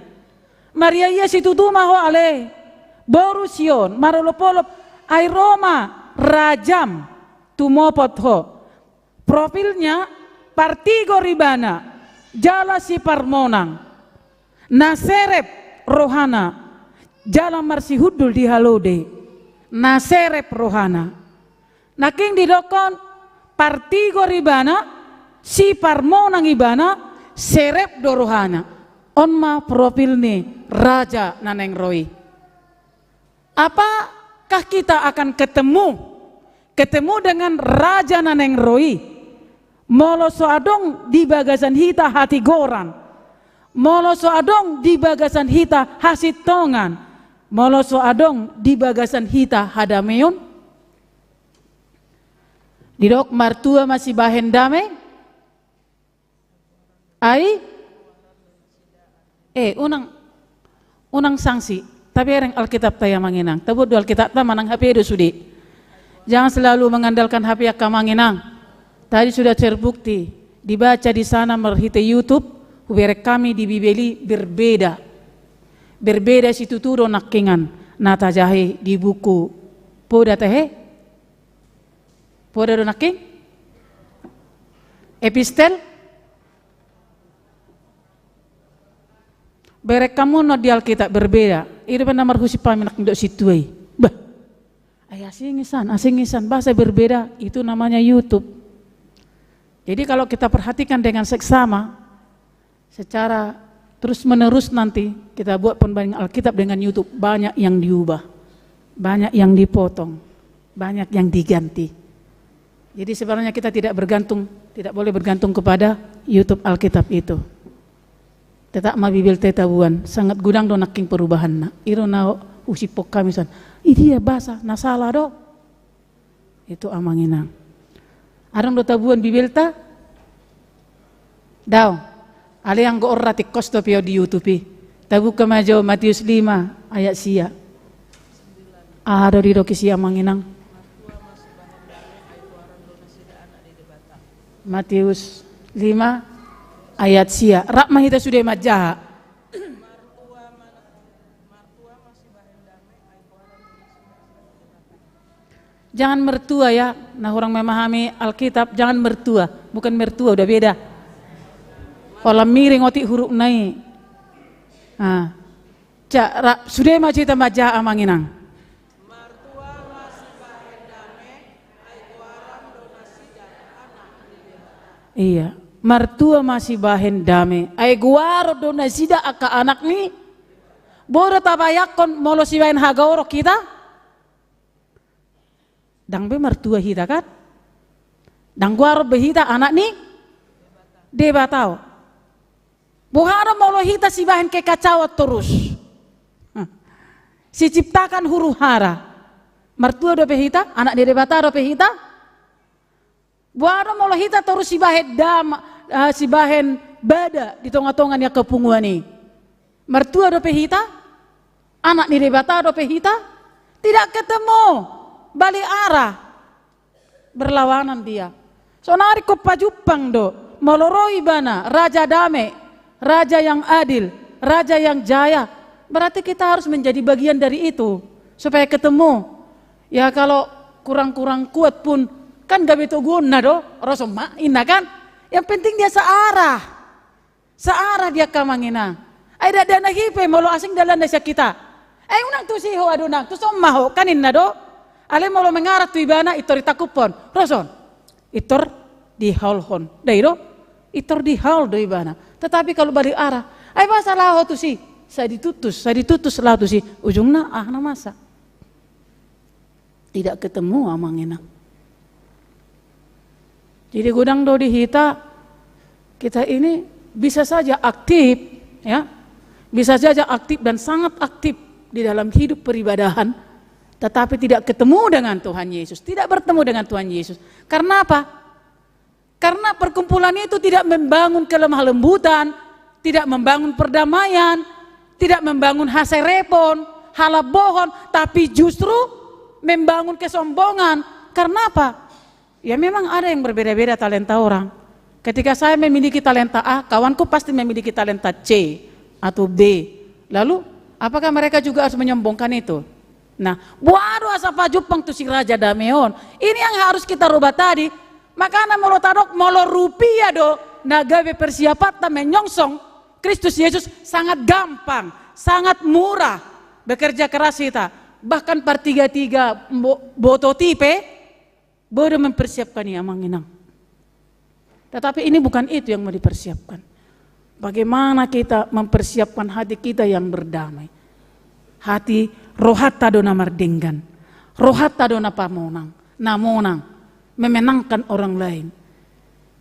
Maria ia situtu ma ho ale, boru Sion, marolopolop, ai ro ma rajam tumopot ho. Profilnya, partigor ibana, jala siparmonang, na serep rohana, jala marsihundul di halode, na serep rohana. Nangkin didokkon, partigor ibana, siparmonang ibana, serep do rohana. On ma profil ni raja na naeng ro i. Apakah kita akan ketemu, ketemu dengan raja na naeng ro i? Molo so adong di bagasan hita hatigoran, molo so adong di bagasan hita hasintongan, molo so adong di bagasan hita hadameon? Didok martua ma sibahen dame, ai, eh, unang, unang sangsi, tabereng Alkitapta i amang inang, tabuat do Alkitapta manang H P do sude. Jangan selalu mengandalkan H P angka amang inang. Tadi sudah terbukti, dibaca di sana marhite YouTube, hubereng hami di Bibel i berbeda. Berbeda situtu do nangkingan, na tajaha i di buku Poda tahe. Poda do nangkin? Epistel? Bereng hamu non di Alkitab berbeda. I do pe na marhusip hami nangkin dohot sintua i. Bah. Ai asing isan, asing isan, bahasa berbeda, itu namanya YouTube. Jadi kalau kita perhatikan dengan seksama, secara, terus-menerus nanti kita buat perbandingan Alkitab dengan YouTube, banyak yang diubah, banyak yang dipotong, banyak yang diganti. Jadi sebenarnya kita tidak bergantung, tidak boleh bergantung kepada YouTube Alkitab itu. Tetap ma Bibelta tabuan, sangat godang do nangkin perubahanna. I do na husiphon hami songon, i dia basa, na sala do. Itu amang inang. Adong do tabuan Bibelta? Daong. Alai anggo on ra tingkos dope on di YouTube i. Tabuka ma jo Matius lima ayat sia. Aha do didok i sia amang inang? Matius lima ayat sia. Rap ma hita sude manjaha. Jangan mertua ya, na hurang memahami Alkitab, jangan mertua, bukan mertua, udah beda. Holan miring otik hurufna i. Nah, ja, ra, sude ma jo hita manjaha amang inang. Iya, martua ma sibahen dame, ai goaron do nasida angka anak ni. Boi do tabayangkon molo sibahen hagaoron hita? Ndang be martua hita kan? Ndang goaron be hita anak ni Debata on. Boha do molo hita sibahen kekacauan torus? Hah. Siciptakan huru hara. Martua dope hita, anak ni Debata dope hita? Boha do molo hita torus sibahen dam, eh, sibahen bada di tonga-tonga ni angka punguan i? Martua dope hita? Anak ni Debata dope hita? Tidak ketemu, balik arah. Berlawanan dia. Sonari ingkon pajumpang do, molo ro ibana, raja dame, raja yang adil, raja yang jaya, berarti kita harus menjadi bagian dari itu, supaya ketemu. Ya, kalau kurang-kurang kuat pun, kan gabe toguonna do, ro son ma, inna kan? Yang penting dia searah. Searah dia angka amang inang. Ai dakdanak i pe molo asing dalanna sian hita. Ai unang tusi ho, adong nang tusi on ma ho, kan inna do? Alai molo mengarah tu ibana, pintor ditangkuphon. Ro son. Pintor dihaolhon. Dai do? Pintor dihaol do ibana. Tetapi kalau balik arah, ai boasa laho tusi? Sai ditutus, sai ditutus laho tusi. Ujungna, aha na masa? Tidak ketemu amang inang. Jadi godang do di hita, kita ini bisa saja aktif, ya, bisa saja aktif dan sangat aktif di dalam hidup peribadahan, tetapi tidak ketemu dengan Tuhan Yesus, tidak bertemu dengan Tuhan Yesus. Karena apa? Karena perkumpulan itu tidak membangun kelemah lembutan, tidak membangun perdamaian, tidak membangun haserepon, halabohon, tapi justru membangun kesombongan. Karena apa? Ya, memang ada yang berbeda-beda talenta orang. Ketika saya memiliki talenta A, kawanku pasti memiliki talenta C atau B. Lalu, apakah mereka juga harus menyombongkan itu? Nah, boha do asa pajumpang tu si Raja Dame on? Ini yang harus kita rubah tadi. Makana molo tadok, molo rupia do na gabe persiapanta menyongsong Kristus Yesus, sangat gampang, sangat murah. Bekerja keras hita, bahkan partiga-tiga bo-, boto tipe, boi do mempersiapkan i, amang inang. Tetapi ini bukan itu yang mau dipersiapkan. Bagaimana kita mempersiapkan hati kita yang berdamai? Hati, rohanta do na mardenggan, rohanta do na pamonang, na monang, memenangkan orang lain.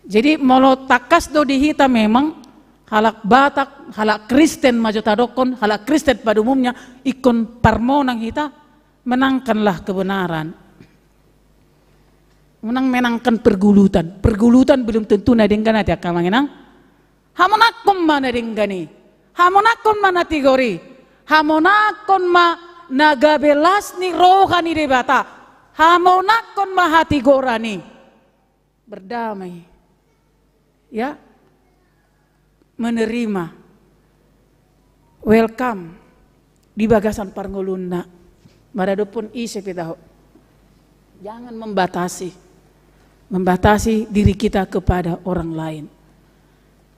Jadi molo tangkas do di hita memang halak Batak, halak Kristen ma jo tadokkon, halak Kristen pada umumnya, ingkon parmonang hita, menangkanlah kebenaran. Unang menangkan pergulutan. Pergulutan belum tentu na denggan, ate angka amang inang. Hamonangkon ma na denggan i. Hamonangkon ma na tigor i. Hamonangkon ma na gabe las ni roha ni Debata. Hamonangkon ma hatigoran i. Berdamai. Ya. Menerima, welcome di bagasan parngoluonna. Maradophon ise pe taho. Jangan membatasi, membatasi diri kita kepada orang lain.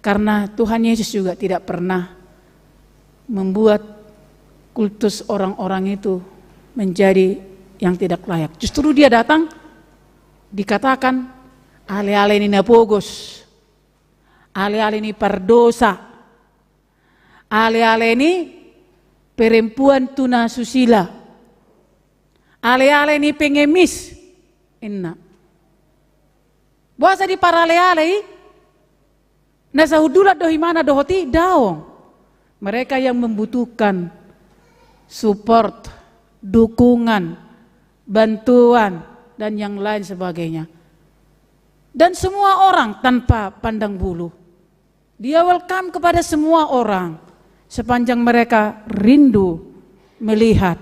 Karena Tuhan Yesus juga tidak pernah membuat kultus orang-orang itu menjadi yang tidak layak. Justru dia datang, dikatakan, ale-ale ni na pogos, ale-ale ni pardosa, Ale-ale ni perempuan tuna susila. Ale-ale ni pengemis, inna. Boasa diparale-ale i? Na sahundulan do imana dohot i? Daong. Mereka yang membutuhkan support, dukungan, bantuan, dan yang lain sebagainya. Dan semua orang tanpa pandang bulu. Dia welcome kepada semua orang sepanjang mereka rindu melihat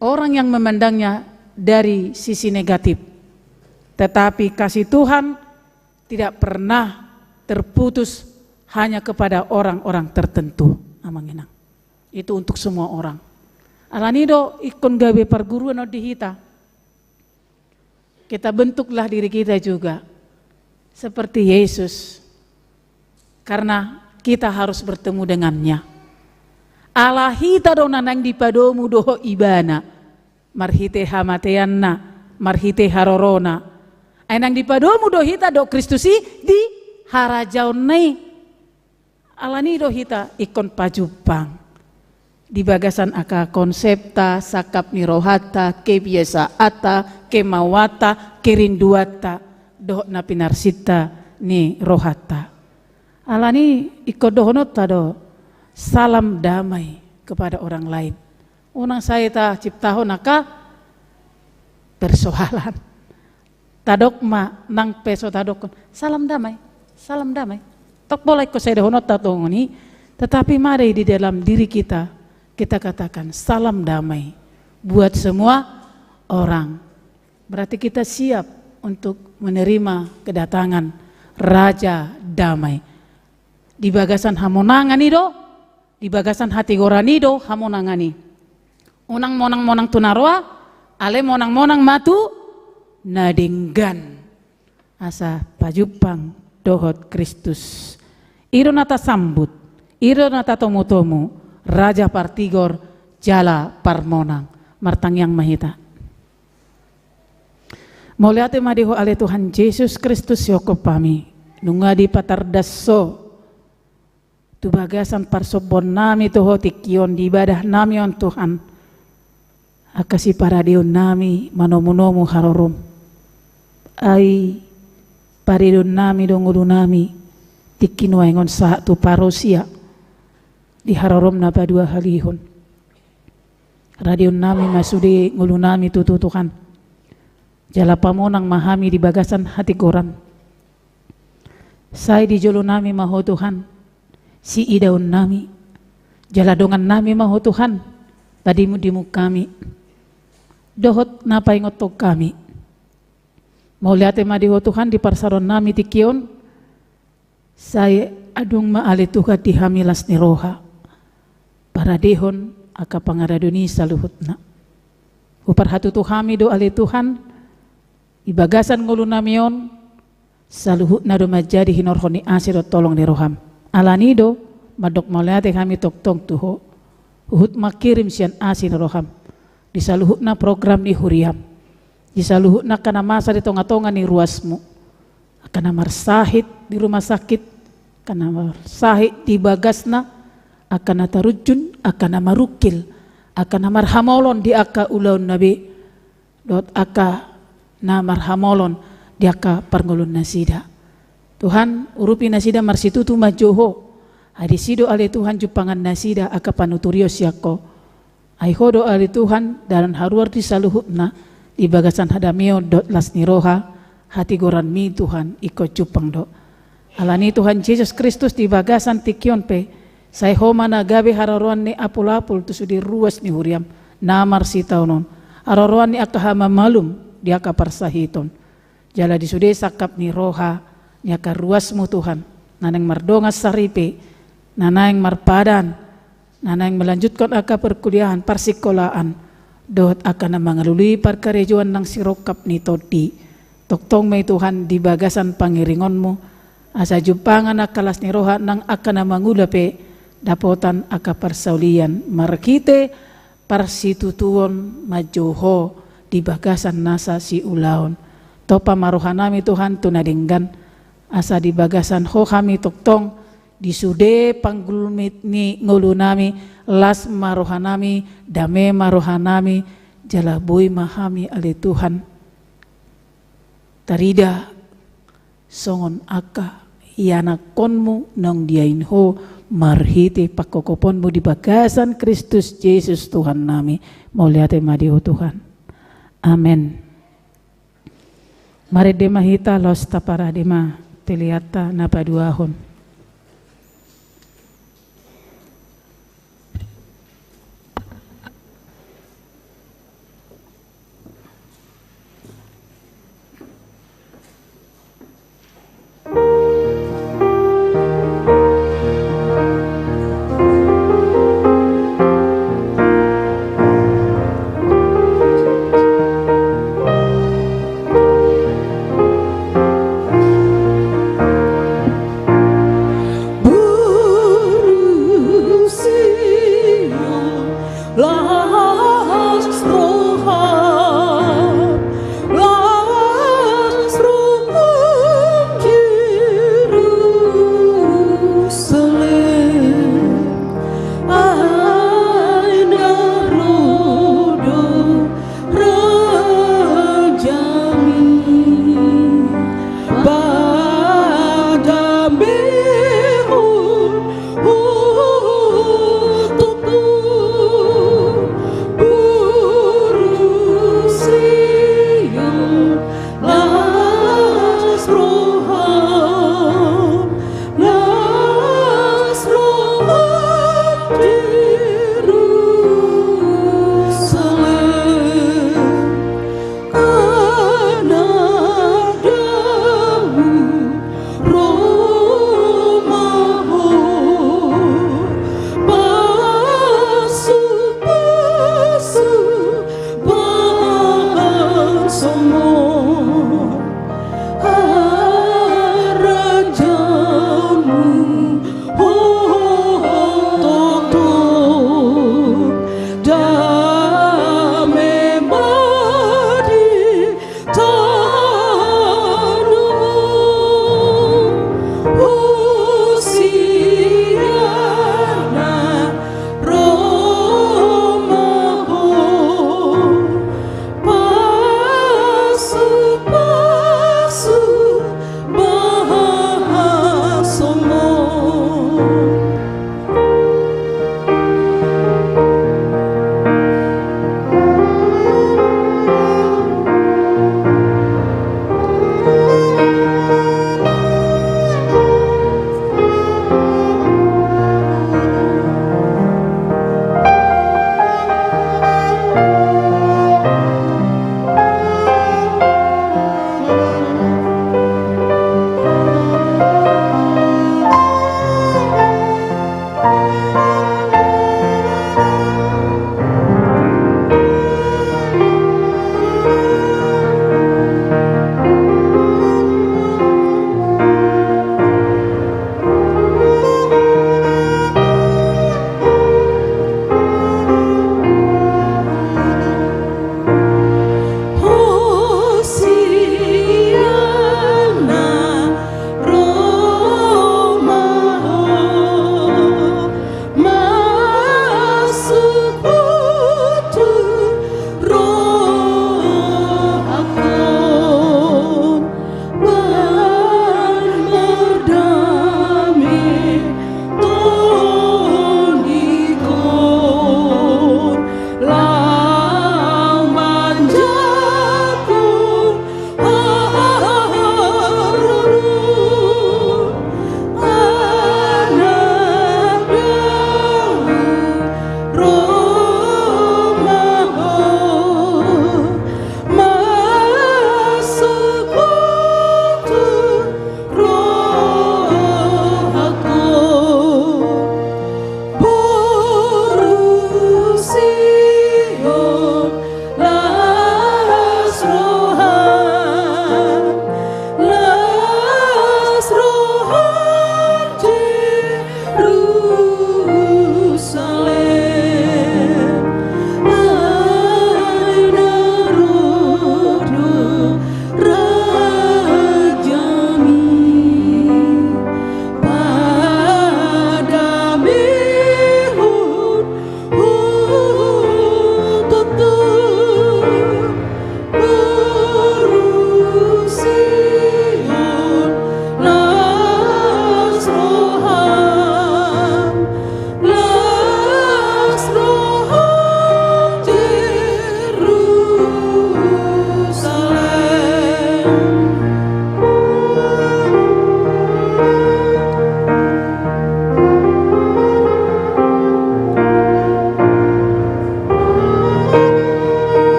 orang yang memandangnya dari sisi negatif. Tetapi kasih Tuhan tidak pernah terputus hanya kepada orang-orang tertentu. Amang inang. Itu untuk semua orang. Alani do ingkon gabe parguruan on di hita. Kita bentuklah diri kita juga seperti Yesus. Karena kita harus bertemu dengannya. Ala hita do na naeng dipadomu dohot ibana. Marhite hamateanna, marhite harorona. Ai naeng dipadomu do hita dohot Kristus i di harajaonna i. Alani do hita ingkon pajumpang. Di bagasan angka konsepta, sangkap ni rohanta, kebiasaanta, kemauanta, kerinduanta, dohot na pinarsinta ni rohanta. Alani ingkon dohononta do, salam damai kepada orang lain. Unang sai taciptahon angka persoalan. Tadok ma nang pe so tadokkon, salam damai, salam damai. Tok pola ingkon sai dohononta tongon i, tetapi mari di dalam diri kita, kita katakan, salam damai buat semua orang. Berarti kita siap untuk menerima kedatangan Raja Damai. Di bagasan hamonangan i do, di bagasan hatigoran i do hamonangan i. Unang monang-monang tu na roa, alai monang-monang ma tu na denggan. Asa pajumpang dohot Kristus. I do na tasambut, i do na tatomu-tomu, Raja partigor jala parmonang. Martangiang ma hita. Mauliate ma di Ho ale Tuhan Jesus Kristus, sihophop hami. Nunga dipatardas Ho tu bagasan parsombuonnami tu Ho tingki on di ibadahnami on Tuhan. Angka siparadeonnami manomu-nomu harorom. Ai paredonnami do ngolunami tingki nuaeng on sahat tu parousian di harorom na paduahalihon. Radeonnami ma sude ngolunami tutu Tuhan. Jala pamonang ma hami di bagasan hatigoran. Sai di jolonami ma Ho Tuhan, siidaonnami. Jala dongannami ma Ho Tuhan, padimun-dimun hami. Dohot na paingothon hami. Mauliate ma di Ho Tuhan di parsaorannami tingki on. Sai adong ma ale Tuhan di hami las ni roha paradehon angka pangaradon i saluhutna. Huparhatutu hami do ale Tuhan, di bagasan ngolunami on, saluhutna do manjadi hinorhon ni asi dohot holong ni roham. Alani do, mandok mauliate hami tongtong tu Ho. Huhut mangkirim sian asi ni roham di saluhutna program ni huriam, di saluhutna angka na masa di tonga-tonga ni ruasmu. Angka na marsahit di rumah sakit, angka na marsahit di bagasna, angka na tarunjun, angka na marungkil, angka na marhamolon di angka ulaonna be, dohot angka na marhamolon di angka parngoluonnasida. Tuhan, urupi nasida marsitutu manjou Ho. Ai disi do ale Tuhan jumpangan nasida angka panuturion sian Ho. Ai Ho do ale Tuhan dalan haruar di saluhutna, di bagasan hadameon dohot las ni roha, hatigoranmi Tuhan ingkon jumpang do. Alani Tuhan Jesus Kristus di bagasan tingki on pe, sai Ho ma na gabe haroroan ni apul-apul tu sude ruas ni huriam na marsitaonon. Haroroan ni angka hamamalum di angka parsahiton. Jala di sude sangkap ni roha ni angka ruasmu Tuhan, na naeng mardongan saripe, na naeng marpadan, na naeng melanjutkon angka perkuliahan, parsikolaan, dohot angka na mangalului parkarejoan nang sirongkap ni tondi. Tongtong ma i Tuhan di bagasan pangiringonmu, asa jumpangan angka las ni roha nang angka na mangula pe dapotan angka parsaulian marhite parsitutuon manjou Ho di bagasan nasa siulaon. Tompa ma rohanami Tuhan tu na denggan, asa di bagasan Ho hami tongtong Di sude panggulmit ni ngolunami, las ma rohanami, dame ma rohanami, jala boi ma hami ale Tuhan tarida songon angka ianakkonmu naung diain ho marhite pangkokoponmu di bagasan Kristus Jesus Tuhannami. Mauliate ma di ho Tuhan. Amen. Marende ma hita laos taparade ma peleanta na paduahon.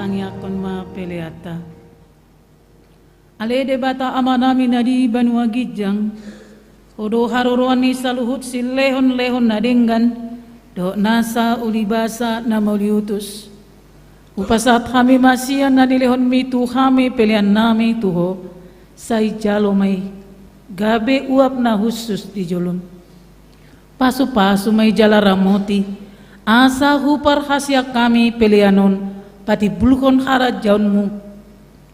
Tangiangkon ma peleanta. Ale Debata Amanami na di banua ginjang, Ho do haroroan ni saluhut silehonlehon na denggan dohot nasa ulibasa na mauliutus. Hupasahat hami ma sian na nilehonMi tu hami peleannami tu Ho, sai jalo ma i gabe uap na hushus di jolom. Pasupasu ma i jala ramoti, asa huparhaseang hami pelean on patimbulhon harajaonMu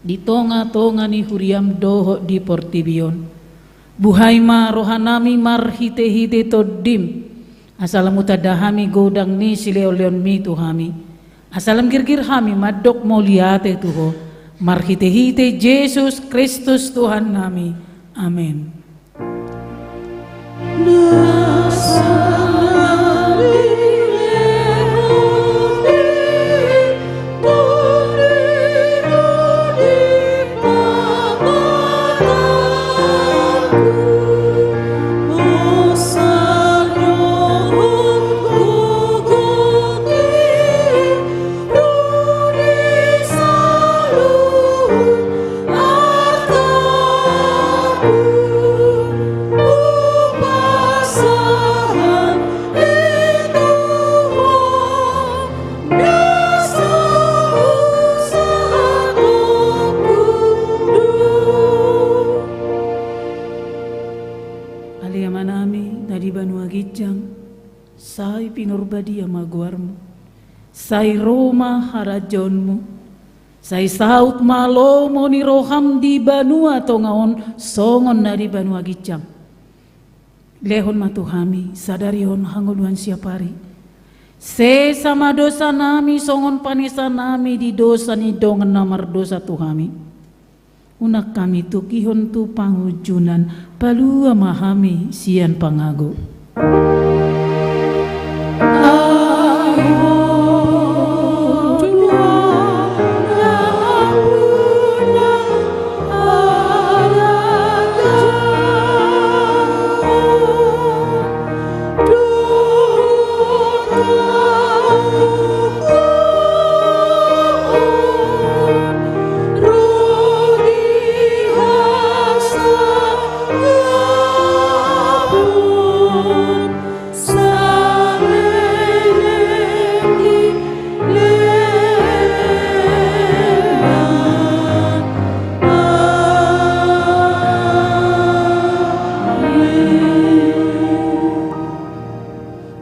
di tongatonga ni huriaM dohot di portibi on. Buhai ma rohanami marhitehite TondiM, asa lam hutanda hami godang ni silehonlehonMi tu hami, asa lam girgir hami mandok mauliate tu Ho, marhitehite Jesus Kristus Tuhannami. Amen. Ale Amanami na di banua ginjang, sai pinarbadia ma goarMu. Sai ro ma harajaonMu. Sai saut ma lomo ni rohaM di banua tonga on songon na di banua ginjang. Lehon ma tu hami sadari on hangoluan siapari. Sesa ma dosanami songon panesanami di dosa ni dongan na mardosa tu hami. Unang hami togihon tu pangunjunan, palua ma hami sian pangago.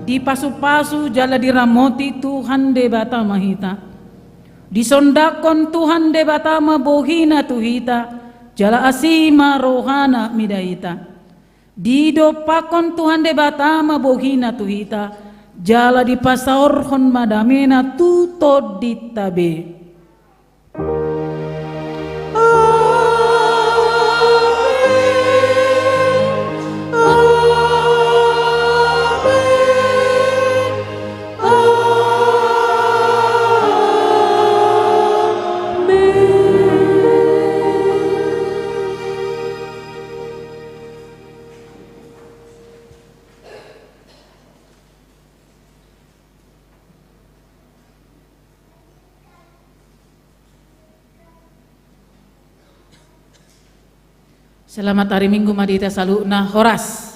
Dipasupasu jala diramoti Tuhan Debata ma hita. Disondangkon Tuhan Debata ma bohiNa tu hita, jala asi ma rohaNa mida hita. Didompakkon Tuhan Debata ma bohiNa tu hita, jala dipasaorhon ma dameNa tu tondinta be. Selamat hari Minggu ma di hita saluhutna, horas.